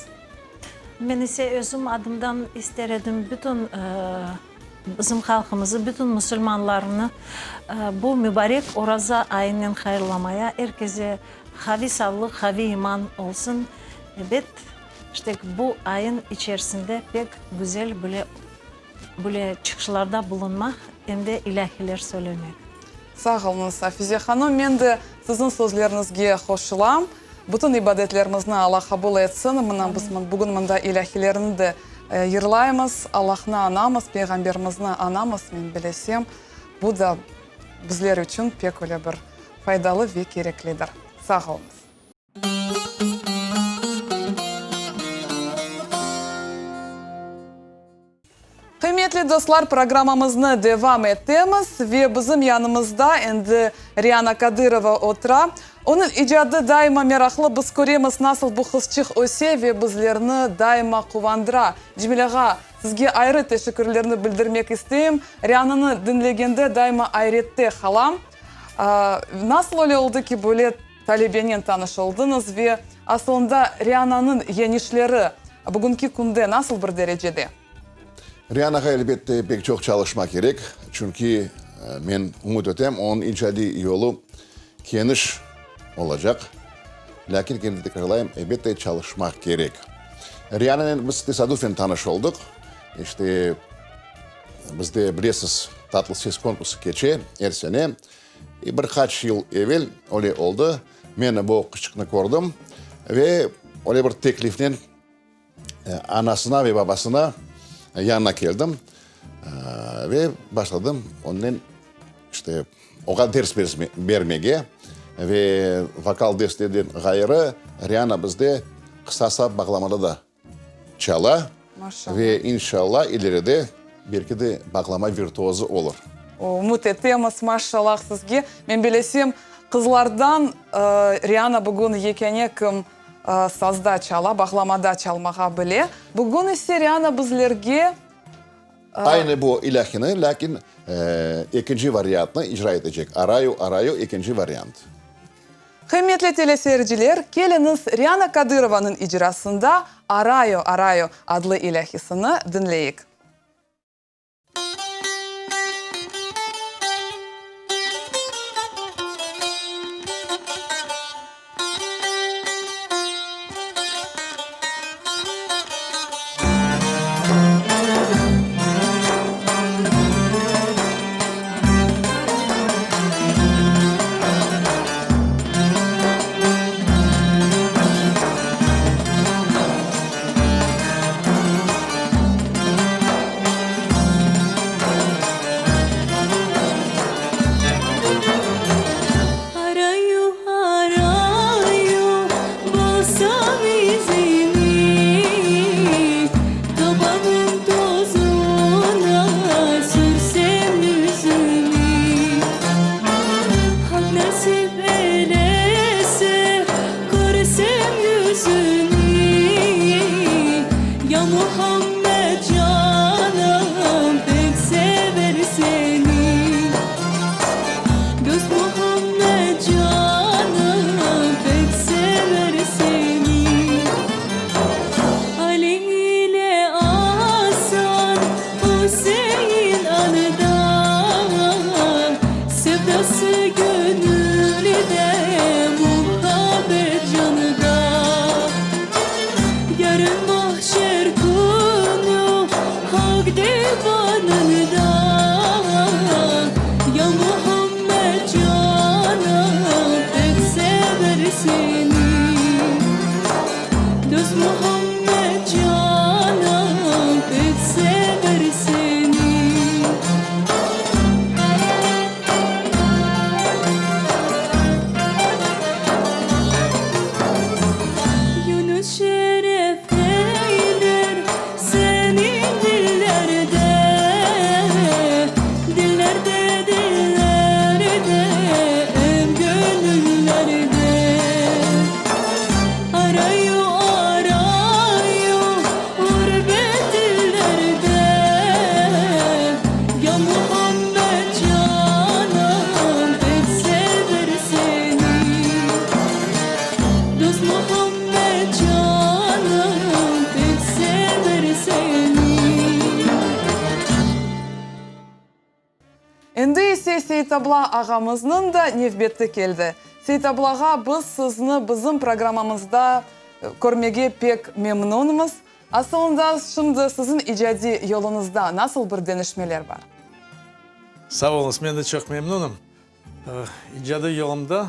Men ise özüm adımdan ister edim bütün bizim halqımızı, bütün musulmanlarnı bu mübarek Oraza ayınen hayırlamaya, er keze qaviy savlıq, qaviy iman olsun. Ebet, işte bu ayın içerisinde pek güzel bile Böyle çıqışlarda bulunmaq, em de ilâhiler söylemek. Sağ oluñız, Afize hanım. Men de siziñ sözleriñizge qoşulam. Bütün ibadetlerimizni Alla qabul etsin. Mına biz bugün mında ilâhilerni de yırlaymız, Allahnı añamız, Peyğamberimizni añamız. Men bilesem, bu da bizler içün pek öyle bir faydalı ve kereklidir. Sağ oluñız. Qıymetli dostlar, programmamıznı devam etemiz ve bizim yanımızda endi Riana Kadırova otura. Onıñ icadı daima meraqlı, biz köremiz, nasıl bu qızçıq öse ve bizlerni daima quvandıra. Cemil ağa, sizge ayrı teşekkürlerni bildirmek isteyim. Riananı diñlegende daima ayrette qalam. Nasıl öyle oldı ki, böyle Talebenen tanış oldıñız ve asılında Riananıñ yeñişleri bugünki künde nasıl bir derecede? Rianağa elbette pek çoq çalışma kerek, çünki men ümüt etem, onıñ icadiy yolu keniş olacaq. Lâkin, kene de tekrarlayım, elbette çalışmaq kerek. Riananen biz tesadufen tanış oldıq. İşte, bizde, bilesiz, Tatlı ses konkursı keçe er sene. Bir qaç yıl evel öyle oldı, men bu qızçıqnı kördim ve öyle bir teklifnen anasına ve babasına yanına keldim ve başladım onnen işte oña ders bermege ve vokal derslerden ğayrı Riana bizde qısa sap bağlamada da çala ve inşallah ileride belki de bağlama virtuozı olur. Ümüt etemiz, maşallah sizge. Men bilesem, qızlardan Riana bugün yekâne kim sazda çala, bağlamada çalmağa bile. Bugün ise Riana bizlerge. Aynı bu ilâhini, lâkin ekinci variantnı icra etecek. Arayu, arayu ekinci variant. Qıymetli teleseyirciler, keliñiz Riana Kadırovanıñ icrasında Arayo, arayo adlı ilâhisini diñleyik. Endi ise Seytabla ağamıznıñ da nevbeti keldi. Seytabla ağa, biz sizni bizim programmamızda körmege pek memnunmız. Asılında, şimdi siziñ icadiy yoluñızda nasıl bir deñişmeler bar? Sağ oluñız, men de çoq memnunım. İcadiy yolumda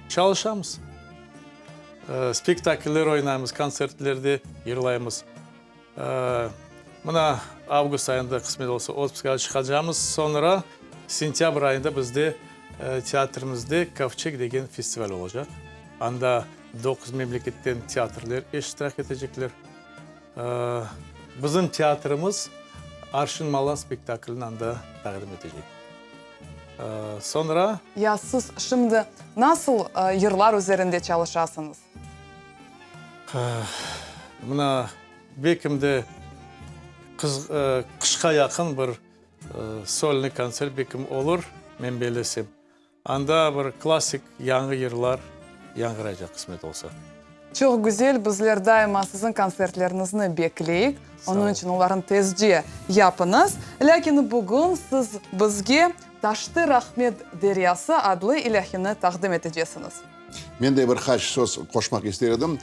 çalışamız. Spektakller oynaymız, kontsertlerde yırlaymız. Mına, avgust ayında, qısmet olsa, otpuskağa çıqacamız. Soñra, sentâbr ayında bizde teatrimizde Kovçeg degen festival olacaq. Anda doquz memleketten teatrler iştirak etecekler. Bizim teatrimiz Arşın Malan spektaklini anda taqdim etecek. Soñra. Ya siz şimdi nasıl yırlar üzerinde çalışasıñız? Mına, belkim de, qışqa yaqın bir solnıy kontsert belkim olur, men bellesem. Anda bir klassik yañı yırlar yañğıraycaq, qısmet olsa. Çoq güzel, bizler daima siziñ kontsertleriñizni bekleyik, onıñ içün olarnı tezce yapıñız. Lâkin bugün siz bizge Taştı rahmet deryası adlı ilâhini taqdim etecesiñiz. Men de bir qaç söz qoşmaq ister edim.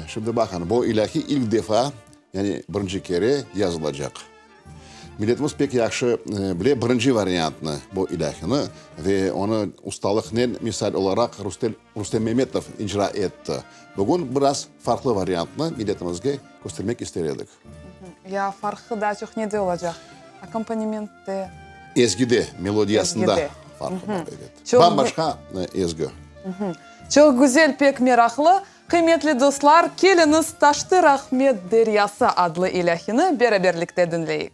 Şimdi baqın, bu ilâhi ilk defa, yani birinci kere yazılacaq. Milletimiz pek yahşı bile birinci variantnı, bu ilâhini, ve onı ustalıqnen, misal olaraq, Rustem Memetov icra etti. Bugün biraz farqlı variantnı milletimizge köstermek ister edik. Ya farqı daa çoq nede olacaq? Akkompanementte? Ezgide, melodiyasında farqı bar, ebet. Bam-başqa ezgi. Çoq güzel, pek meraqlı. Qıymetli dostlar, keliñiz Taştı rahmet deryası adlı ilâhini beraberlikte diñleyik.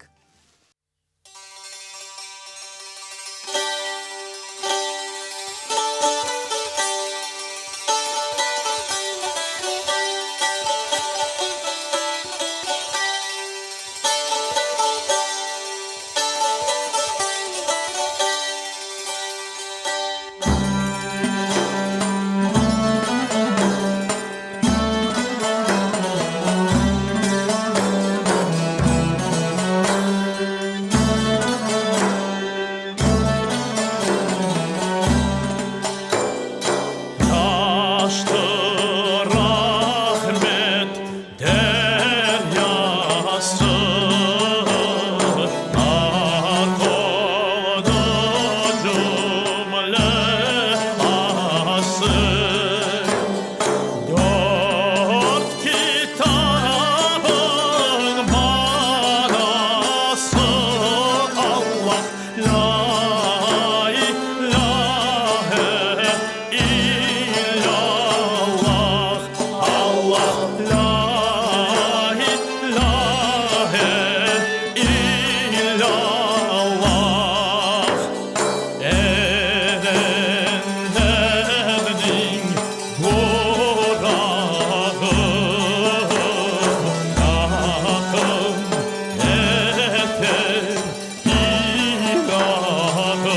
Taştı rahmet Deryası aq oldı cümle ası. Dört kitabıñ manası Allah, lâ ilâhe İllallah, Allah, lâ ilâhe illallah. Erenlerniñ durağı, yaqın eter İrağı.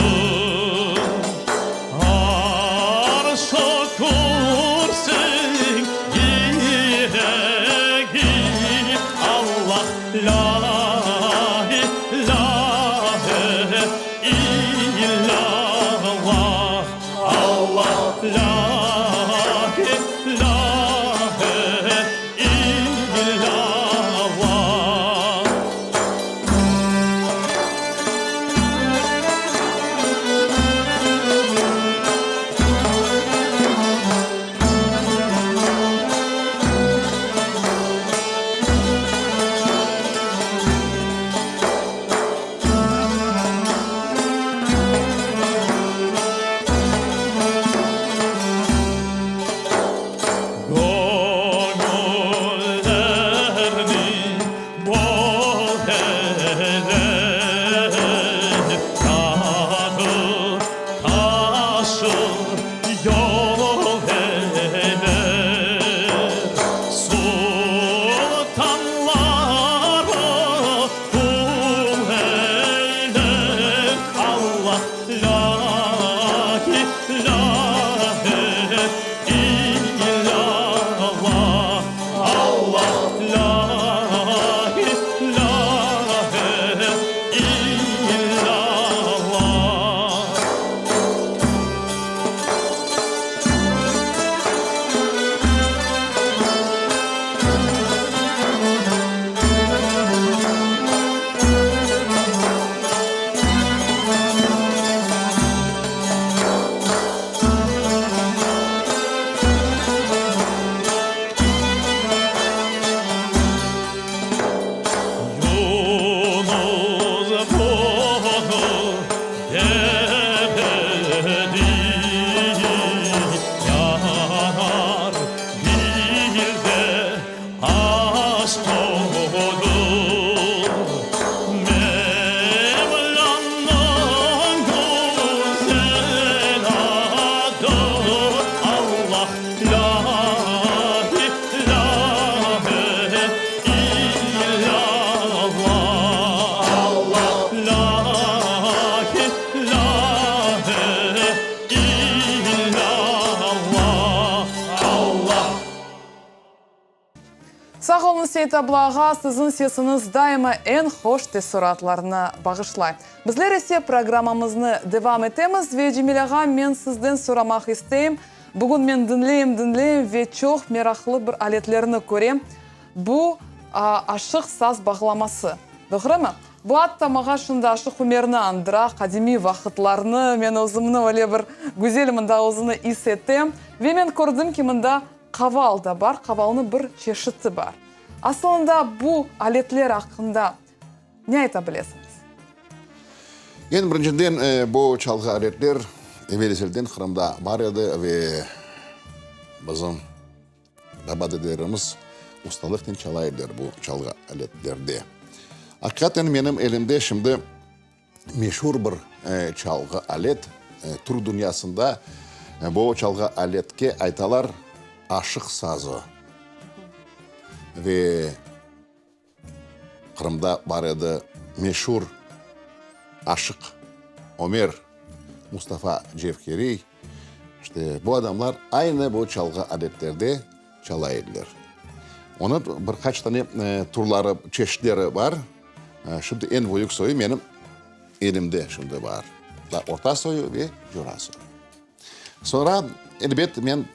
Arş-ı kürsüñ diregi, Allah, lâ ilâhe illallah, Allah, lâ ilâhe illallah. Seytabla ağa, siziñ sesiñiz daima eñ hoş teessuratlarnı bağışlay. Bizler ise programmamıznı devam etemiz ve Cemil ağa, men sizden soramaq isteyim, bugün men diñleyim, diñleyim ve çoq meraqlı bir aletlerni körem, bu aşıq saz bağlaması, doğrumı? Bu atta mağa şimdi Aşıq Ümerni añdıra, qadimiy vaqıtlarnı, men özümni öyle bir güzel mında özüni is etem ve men kördim ki, mında Qaval da bar, qavalnıñ bir çeşiti bar. Asılında bu aletler aqqında ne ayta bilesiñiz? Eñ birinciden, bu çalğı aletler evel-ezelden Qırımda bar edi ve bizim baba-dedelerimiz ustalıqnen çala ediler bu çalğı aletlerde. Aqiqaten, menim elimde şimdi Meşur bir çalğı alet, türk dünyasında bu çalğı aletke aytalar aşıq sazı. Ve Qırımda bar edi meşur Aşıq Ömer, Mustafa Cevheriy, işte bu adamlar aynı bu çalğı aletlerde çala ediler. Onıñ bir qaç tane turları, çeşitleri bar. Şimdi eñ büyük soyu menim elimde şimdi bar. Da orta soyu ve cora soyu. Soñra, elbet, men,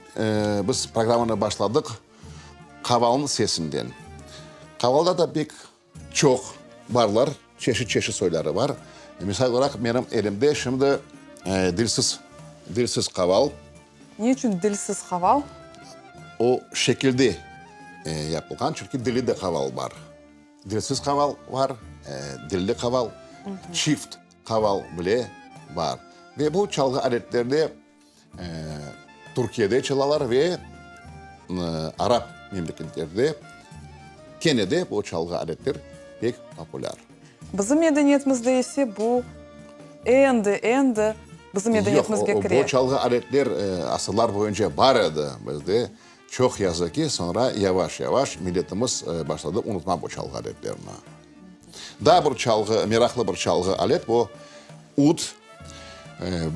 biz programmanı başladıq qavalnıñ sesinden. Qavalda da pek çoq barlar, çeşit-çeşit soyları bar. Misal olaraq, menim elimde şimdi dilsiz, dilsiz qaval. Ne içün dilsiz qaval? O şekilde yapılğan, çünki dilli de qaval bar. Dilsiz qaval bar, dilli qaval, çift qaval bile bar. Ve bu çalğı aletlerde Türkiyede çalalar ve arap memleketlerde kene de bu çalğı aletler pek populâr. Bizim medeniyetimizde ise bu endi, endi bizim medeniyetimizge kire. Yoq, bu çalğı aletler asırlar boyunca bar edi bizde. Çoq yazıq ki, soñra yavaş-yavaş milletimiz başladı unutmaq bu çalğı aletlerini. Daa bir çalğı, meraqlı bir çalğı alet bu ud.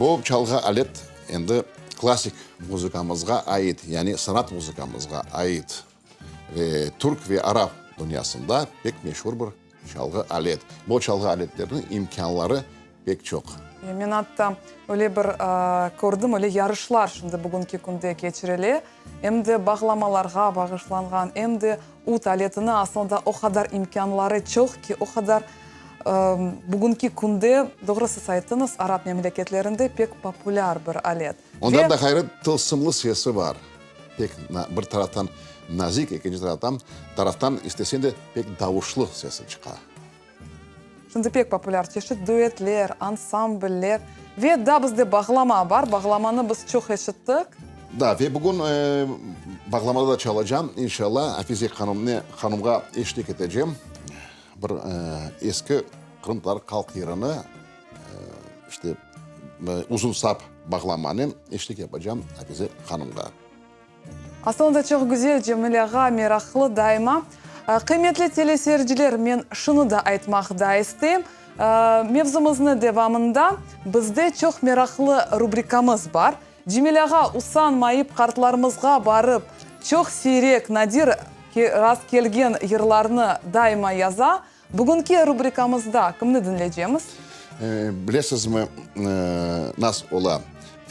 Bu çalğı alet endi klassik muzıkamızğa ait, yani sanat muzıkamızğa ait ve türk ve arap dünyasında pek meşur bir Çalğı alet. Bu çalğı aletlerniñ imkânları pek çoq. Men atta öyle bir kördim, öyle yarışlar şimdi bugünki künde keçirile. Em de bağlamalarğa bağışlanğan, em de ud aletini aslında o qadar imkânları çoq ki, o qadar bugünki künde, doğru siz ayttıñız, arap memleketlerinde pek populâr bir alet. Ondan da ğayrı tılsımlı sesi bar. Pek bir taraftan nazik, ekinci taraftan, taraftan isteseñ de pek davuşlı sesi çıqa. Şimdi pek populâr çeşit duetler, ansambller ve daa bizde bağlama bar. Bağlamanı biz çoq eşittik. Da, ve bugün bağlamada da çalacam, inşallah, Afize hanımne, hanımğa eşlik etecem. Bir eski qırımtatar halq yırını, işte, uzun sap bağlamanen eşlik yapacam Afize hanımğa. Asılında çoq güzel, Cemil ağa, meraqlı daima. Qıymetli teleseyirciler, men şunı da aytmaq da isteyim, mevzumıznı devamında bizde çoq meraqlı rubrikamız bar. Cemil ağa usanmayıp qartlarımızğa barıp, çoq siyrek, nadir rast kelgen yırlarnı daima yaza. Bugünki rubrikamızda kimni diñleycemiz? Bilesizmi, nasıl ola?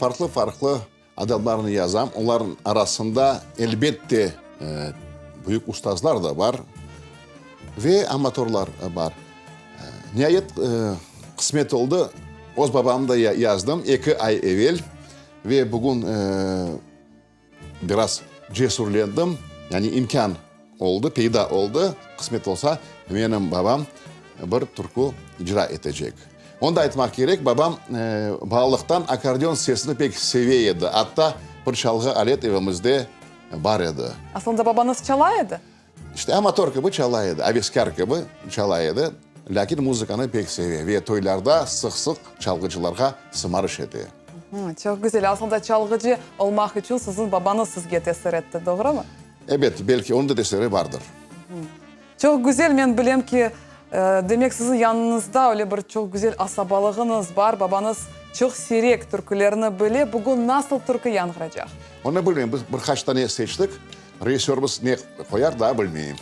Farqlı-farqlı adamlarnı yazam. Onlarnıñ arasında, elbette, büyük ustazlar da bar ve amatörlar bar. Niayet, qısmet oldı, öz babamnı da yazdım eki ay evel ve bugün Biraz cesurlendim, yani imkân oldı, peyda oldı, qısmet olsa, menim babam bir türkü icra etecek. Onı da aytmaq kerek, babam balalıqtan akkordeon sesini pek seve edi, atta bir çalğı alet evimizde bar edi. Aslında babañız çala edi? İşte, amatör kibi çala edi, aveskâr kibi çala edi, lâkin muzıkanı pek seve ve toylarda sıq-sıq çalğıcılarğa sımarış ete. Çoq güzel. Aslında çalğıcı olmaq içün siziñ babañız sizge tesir etti, doğrumı? Ebet, belki onıñ da tesiri bardır. Çoq güzel. Men bilem ki, demek siziñ yanıñızda öyle bir çoq güzel asabalığıñız bar, babañız çoq siyrek türkülerni bile. Bugün nasıl türkü yañğıracaq? Onı bilmeyim. Biz bir qaç tane seçtik. Rejissörımız ne qoyar, daa bilmeyim.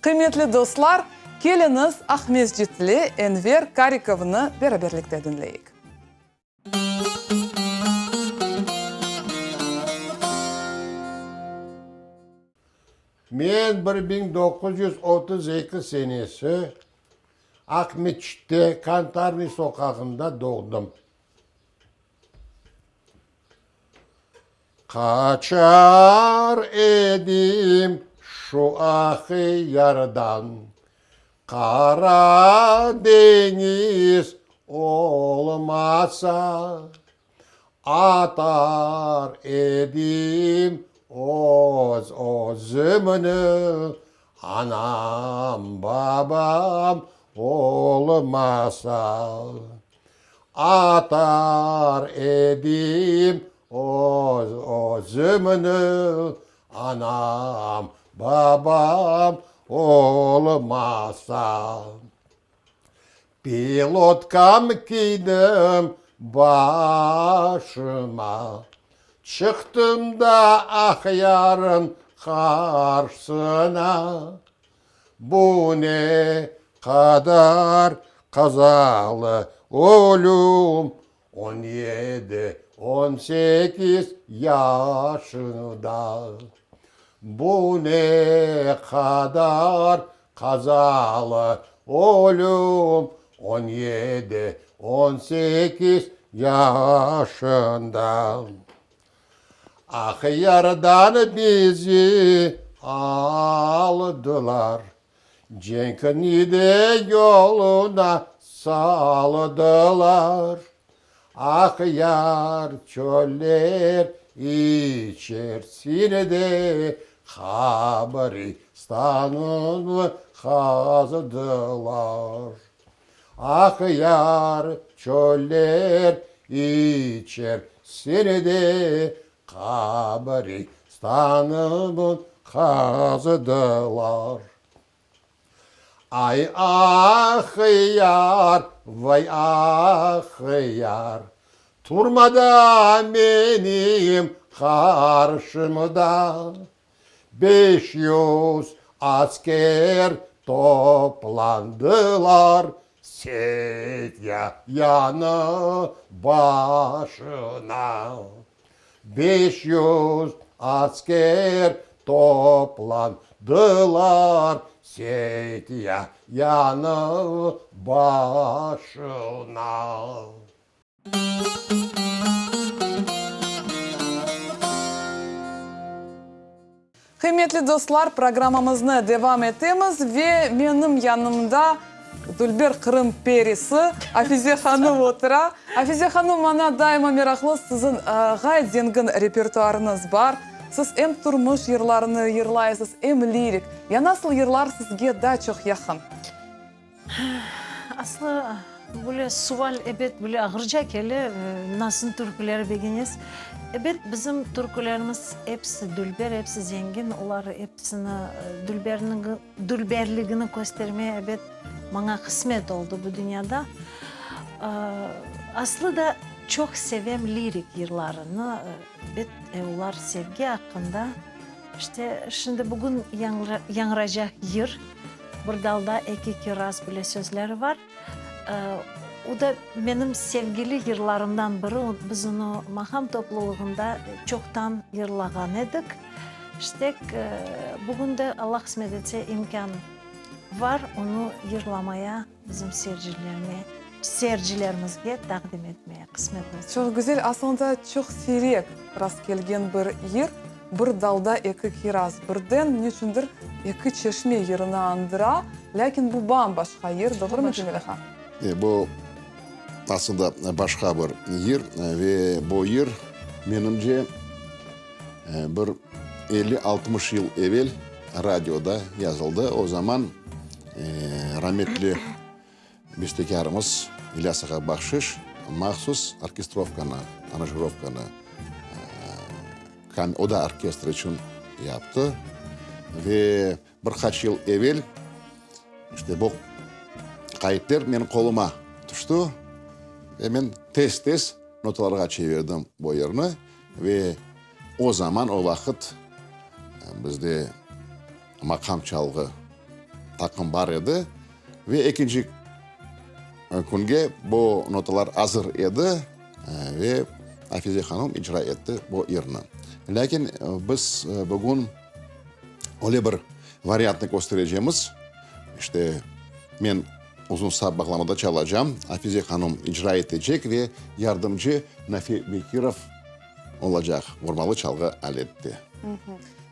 Qıymetli dostlar, keliñiz Aqmescitli Enver Karikovnı beraberlikte diñleyik. Men 1932 senesi Aqmeçitte, Kantarnıy soqağında doğdım. Qaçar edim şu Aqyardan, Qara deñiz olmasa, Atar edim öz-özümni, Anam, babam olmasa. Atar edim öz-özümni, Anam, babam olmasa. Pilotkam kiydim başıma, Çıqtım da Aqyarın qarşısına. Bu ne qadar qazalı ölüm, On yedi, on sekiz yaşında. Bu ne qadar qazalı ölüm, On yedi, on sekiz yaşında. Aqyardan bizi aldılar, Cenkni de yoluna saldılar. Aqyar çöller içersinde qabristanını qazdılar. Aqyar çöller içersinde qabristanını qazdılar. Ay Aqyar, vay Aqyar, turma da menim qarşımda. 500 asker toplandılar Setya yanı başına. 500 asker toplandılar Setya yanı başına. Qıymetli dostlar, programmamıznı devam etemiz ve menim yanımda dülber Qırım perisi Afize hanım otura. Afize hanım, maña daima meraqlı, siziñ ğayet zengin repertuarıñız bar. Siz em turmuş yırlarını yırlaysız, em lirik. Ya nasıl yırlar sizge daa çoq yaqın? Aslı, böyle sual, ebet, böyle ağırca kele, nasıl türküleri begenesiz? Ebet, bizim türkülerimiz episi dülber, episi zengin, olar episini dülberligini köstermeye, ebet, maña qısmet oldı bu dünyada. Aslı da çoq sevem lirik yırlarını, ebet, olar sevgi aqqında. İşte, şimdi bugün yañıracaq yır, Bir dalda eki kiraz bile sözleri var. O da menim sevgili yırlarımdan biri, biz onı maqam toplulığında çoqtan yırlağan edik. İşte, bugün de, Alla qısmet etse, imkân var onı yırlamaya bizim seyircilerime, seyircilerimizge taqdim etmeye, qısmet olsa. Çoq güzel, aslında çoq siyrek rastkelgen bir yır. Bir dalda eki kiraz birden, neçündir, eki çeşme yırını añdıra, lâkin bu bam-başqa yır, doğrumı, Cemile han? E, bu aslında başqa bir yır ve bu yır, menimce, bir elli-altmış yıl evel radioda yazıldı. O zaman rametli Bestekârımız İlyas ağa Bahşiş mahsus orkestrovkanı, aranjirovkanı oda orkestri içün yaptı. Ve bir qaç yıl evel işte bu qaidler menim qoluma tüşti ve men tez-tez notalarğa çevirdim bu yırnı. Ve o zaman, o vaqıt bizde maqam çalğı. taqım bar edi ve ekinci künge bu notalar azır edi ve Afize hanım icra etti bu yırnı. Lâkin biz bugün öyle bir variantnı kösterecemiz, işte, men uzun sap bağlamada çalacam, Afize hanım icra etecek ve yardımcı Nafi Bekirov olacaq vurmalı çalğı alette.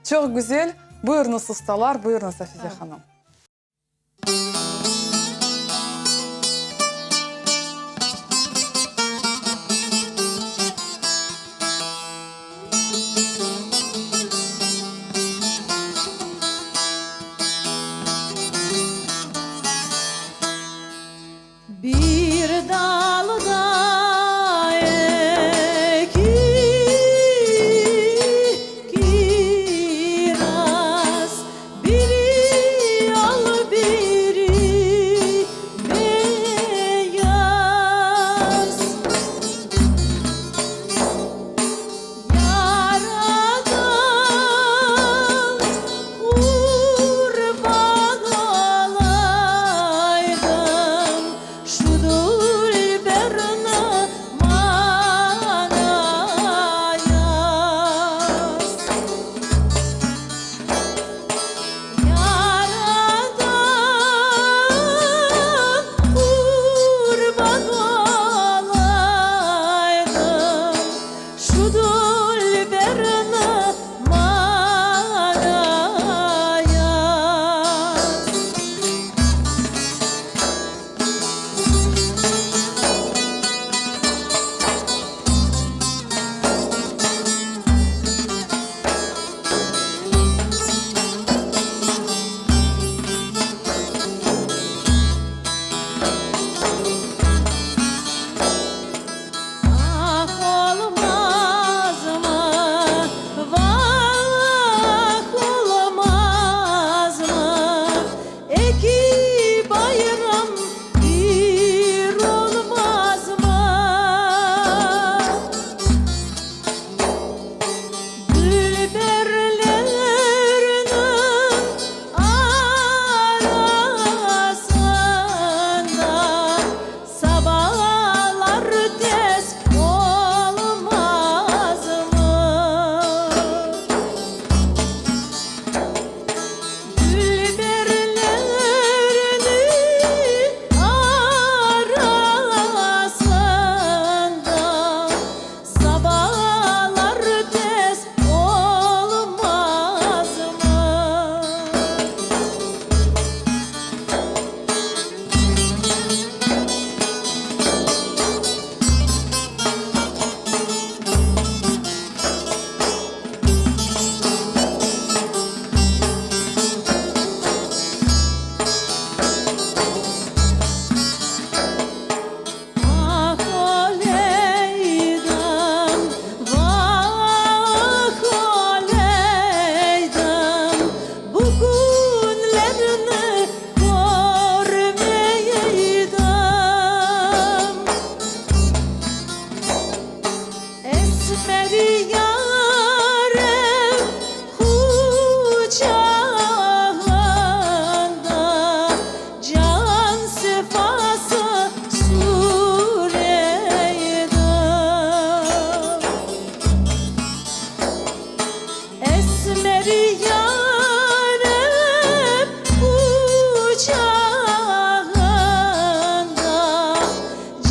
Çoq güzel. Buyurıñız, ustalar, buyurıñız, Afize hanım. Bir dalda eki kiraz, Biri al, biri beyaz. Yaradan qurban olaydım, Şu dülberni maña yaz. Yaradan qurban olaydım, Şu dülberni maña yaz. Ah olmazmı, vah olmazmı, Eki bayram bir olmazmı? Dülberlerniñ arasında Sabalar tez olmazmı? Dülberlerniñ arasında Sabalar tez olmazmı? Ah oleydim, vah oleydim, Bu künlerni körmeyeydim. Esmer yarem quçağında Can sefası süreydim. Esmer yarem quçağında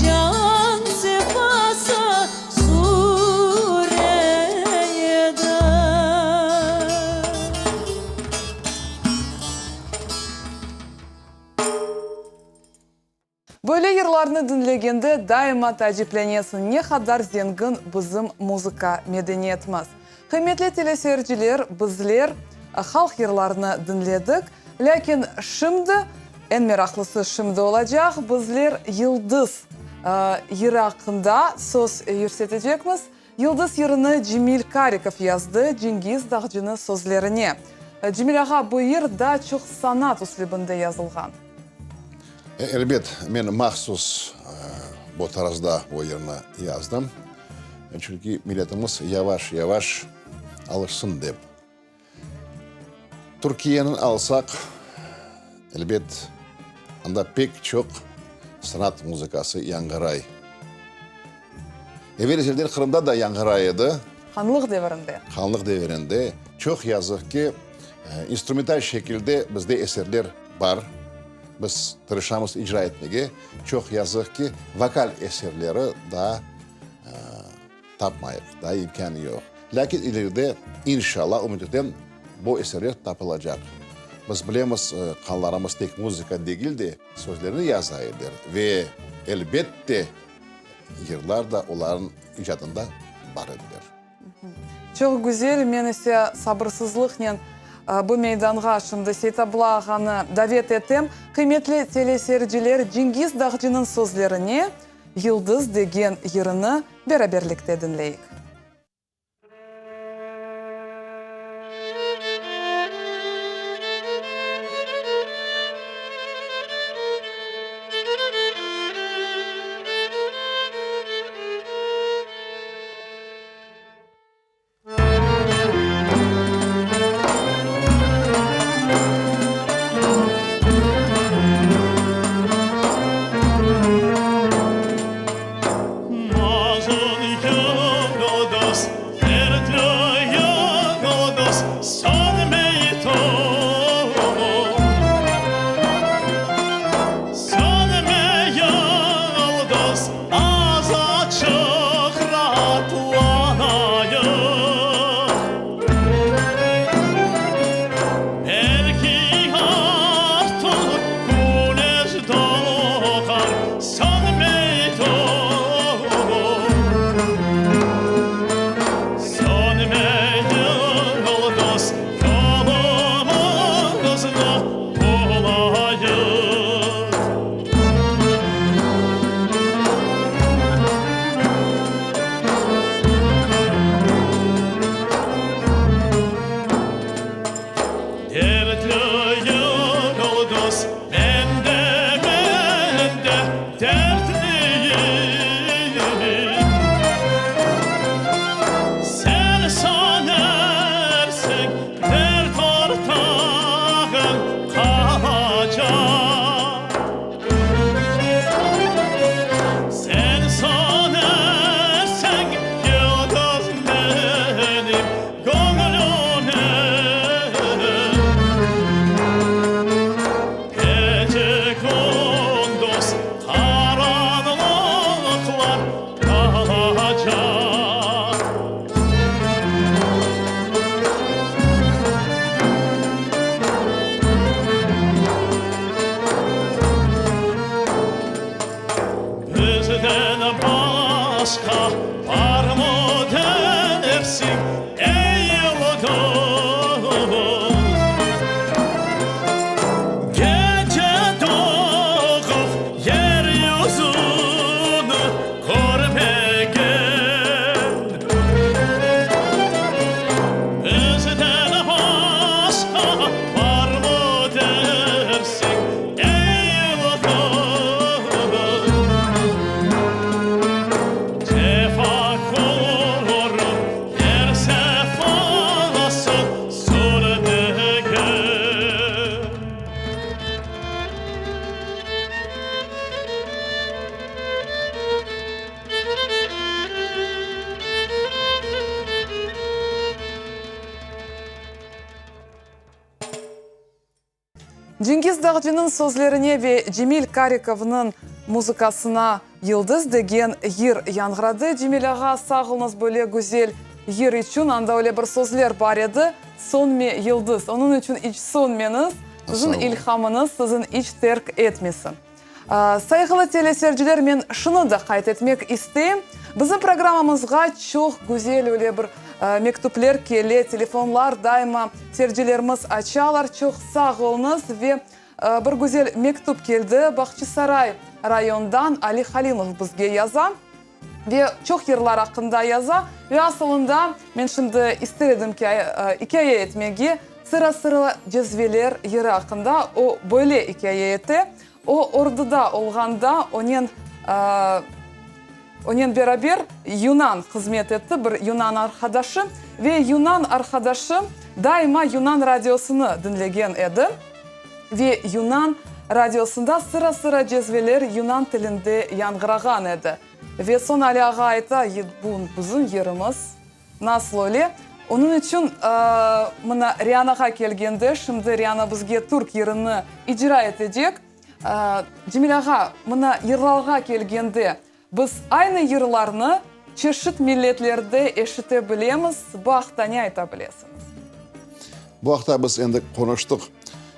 Can sefası süreydim. Böyle yırlarnı diñlegende daima taaciplenesiñ, ne qadar zengin bizim muzıka medeniyetimiz. Qıymetli teleseyirciler, bizler halq yırlarını diñledik, lâkin şimdi, eñ meraqlısı şimdi olacaq, bizler Yıldız yırı aqqında söz yürsetecekmiz. Yıldız yırını Cemil Karikov yazdı, Cengiz Dağcınıñ sözlerine. Cemil ağa, bu yır daa çoq sanat üslübinde yazılğan. Elbet, men mahsus bu tarzda bu yırnı yazdım, çünki milletimiz yavaş-yavaş alışsın dep. Türkiyeni alsaq. Elbet, anda pek çoq sanat muzıkası yañğıray. Evel-ezelden Qırımda da yañğıray edi. Hanlıq devirinde. Hanlıq devirinde. Çoq yazıq ki, instrumental şekilde bizde eserler bar, biz tırışamız icra etmege. Çoq yazıq ki, vokal eserleri daa tapmayıq, daa imkân yoq. Lâkin ileride, inşallah, ümüt etem, bu eserler tapılacaq. Biz bilemiz, qanlarımız tek muzıka degil de, sözlerni yaza ediler ve, elbette, yırlar da olarnıñ icadında bar ediler. Çoq güzel, men ise sabırsızlıqnen bu meydanğa şimdi Seytabla ağanı davet etem. Qıymetli teleseyirciler, Cengiz Dağcınıñ sözlerine Yıldız degen yırını beraberlikte diñleyik. Cengiz Dağcınıñ sözlerine ve Cemil Karikovnıñ muzıkasına Yıldız degen yır yañğıradı. Cemil ağa, sağ oluñız böyle güzel yır içün. Anda öyle bir sözler bar edi, Sönme, yıldız. Onıñ içün iç sönmeñiz, siziñ ilhamıñız siziñ iç terk etmesin. Sayğılı teleseyirciler, men şunı da qayd etmek isteyim, bizim programmamızğa çoq güzel öyle bir mektüpler kele, telefonlar daima seyircilerimiz açalar, çoq sağ oluñız ve bir güzel mektüp keldi, Bağçasaray rayondan Ali Halimov bizge yaza ve çoq yırlar aqqında yaza ve asılında men şimdi ister edim ki, ikâye etmege, Sıra-sıra cezveler yırı aqqında o böyle ikâye ete, O, orduda olğanda onen, onen beraber yunan hızmet etti, bir yunan arqadaşı, ve yunan arqadaşı daima yunan radiosını diñlegen edi. Ve yunan radiosında sıra-sıra cezveler yunan tilinde yañğırağan edi. Ve soñ Ali ağa ayta, Bu bizim yırımız. Nasıl öyle? Onıñ içün, mına, Rianağa kelgende, şimdi Riana bizge türk yırını icra etecek. Cemil ağa, mına, yırlarğa kelgende, biz aynı yırlarnı çeşit milletlerde eşite bilemiz, bu aqta ne ayta bilesiñiz? Bu aqta biz endi qonuştıq.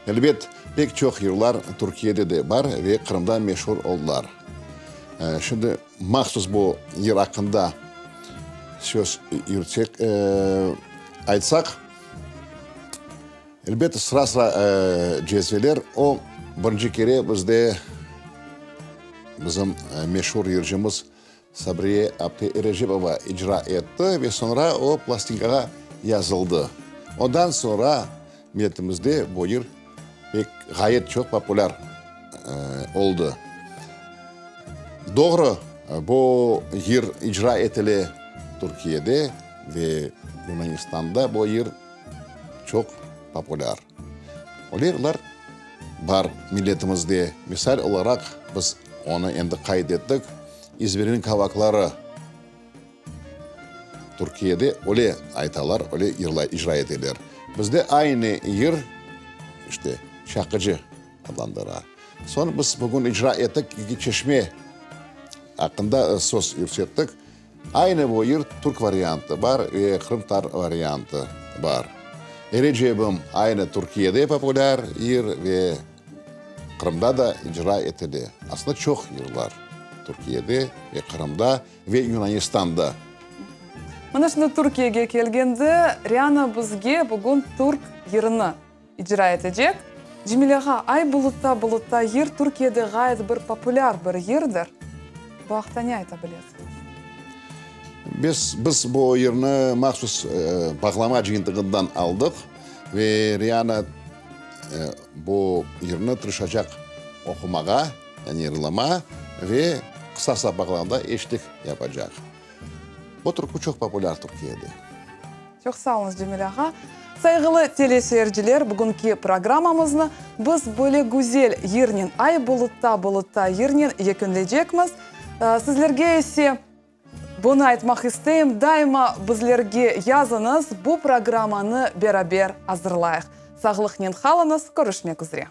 Elbet, pek çoq yırlar Türkiyede de bar ve Qırımda meşur oldılar. Şimdi mahsus bu yır aqqında söz yürütsek, aytsaq, elbet, sıra-sıra cezveler, o, birinci kere bizde bizim meşur yırcımız Sabriye apte Erecepova icra etti ve soñra o plastinkağa yazıldı. Ondan soñra milletimizde bu yır pek ğayet çoq populâr oldı. Doğru, bu yır icra etile Türkiyede ve Yunanistanda bu yır çoq populâr. Öyle yırlar bar milletimizde. Misal olaraq, biz onı endi qayd ettik, İzmirniñ kavakları Türkiyede öyle aytalar, öyle yırlay, icra eteler. Bizde aynı yır, işte, Çaqıcı adlandıra. Soñ biz bugün icra ettik, Eki çeşme aqqında söz yürsettik. Aynı bu yır türk variantı bar ve qırımtatar variantı bar. Erecebim aynı Türkiyede populâr yır ve Qırımda da icra etile. Aslında çoq yırlar Türkiyede ve Qırımda ve Yunanistanda. Mına şimdi Türkiyege kelgende Riana bizge bugün türk yırını icra etecek. Cemil ağa, Ay bulutta, bulutta yır Türkiyede ğayet bir populâr bir yırdır. Bu aqta ne ayta bilesiñiz? Biz, biz bu yırnı mahsus Bağlama cıyıntığından aldıq ve Riana bu yırnı tırışacaq oqumağa, yani yırlama ve qısa-qısa bağlamada eşlik yapacaq. Bu türkü çoq populâr Türkiyede. Çoq sağ oluñız, Cemil ağa. Sayğılı teleseyirciler, bugünki programmamıznı biz böyle güzel yırnen, Ay bulutta, bulutta yırnen yekünleycekmiz. Sizlerge ise bunı aytmaq isteyim, daima bizlerge yazıñız, bu programmanı beraber azırlayıq. Sağlıqnen qalıñız, körüşmek üzre.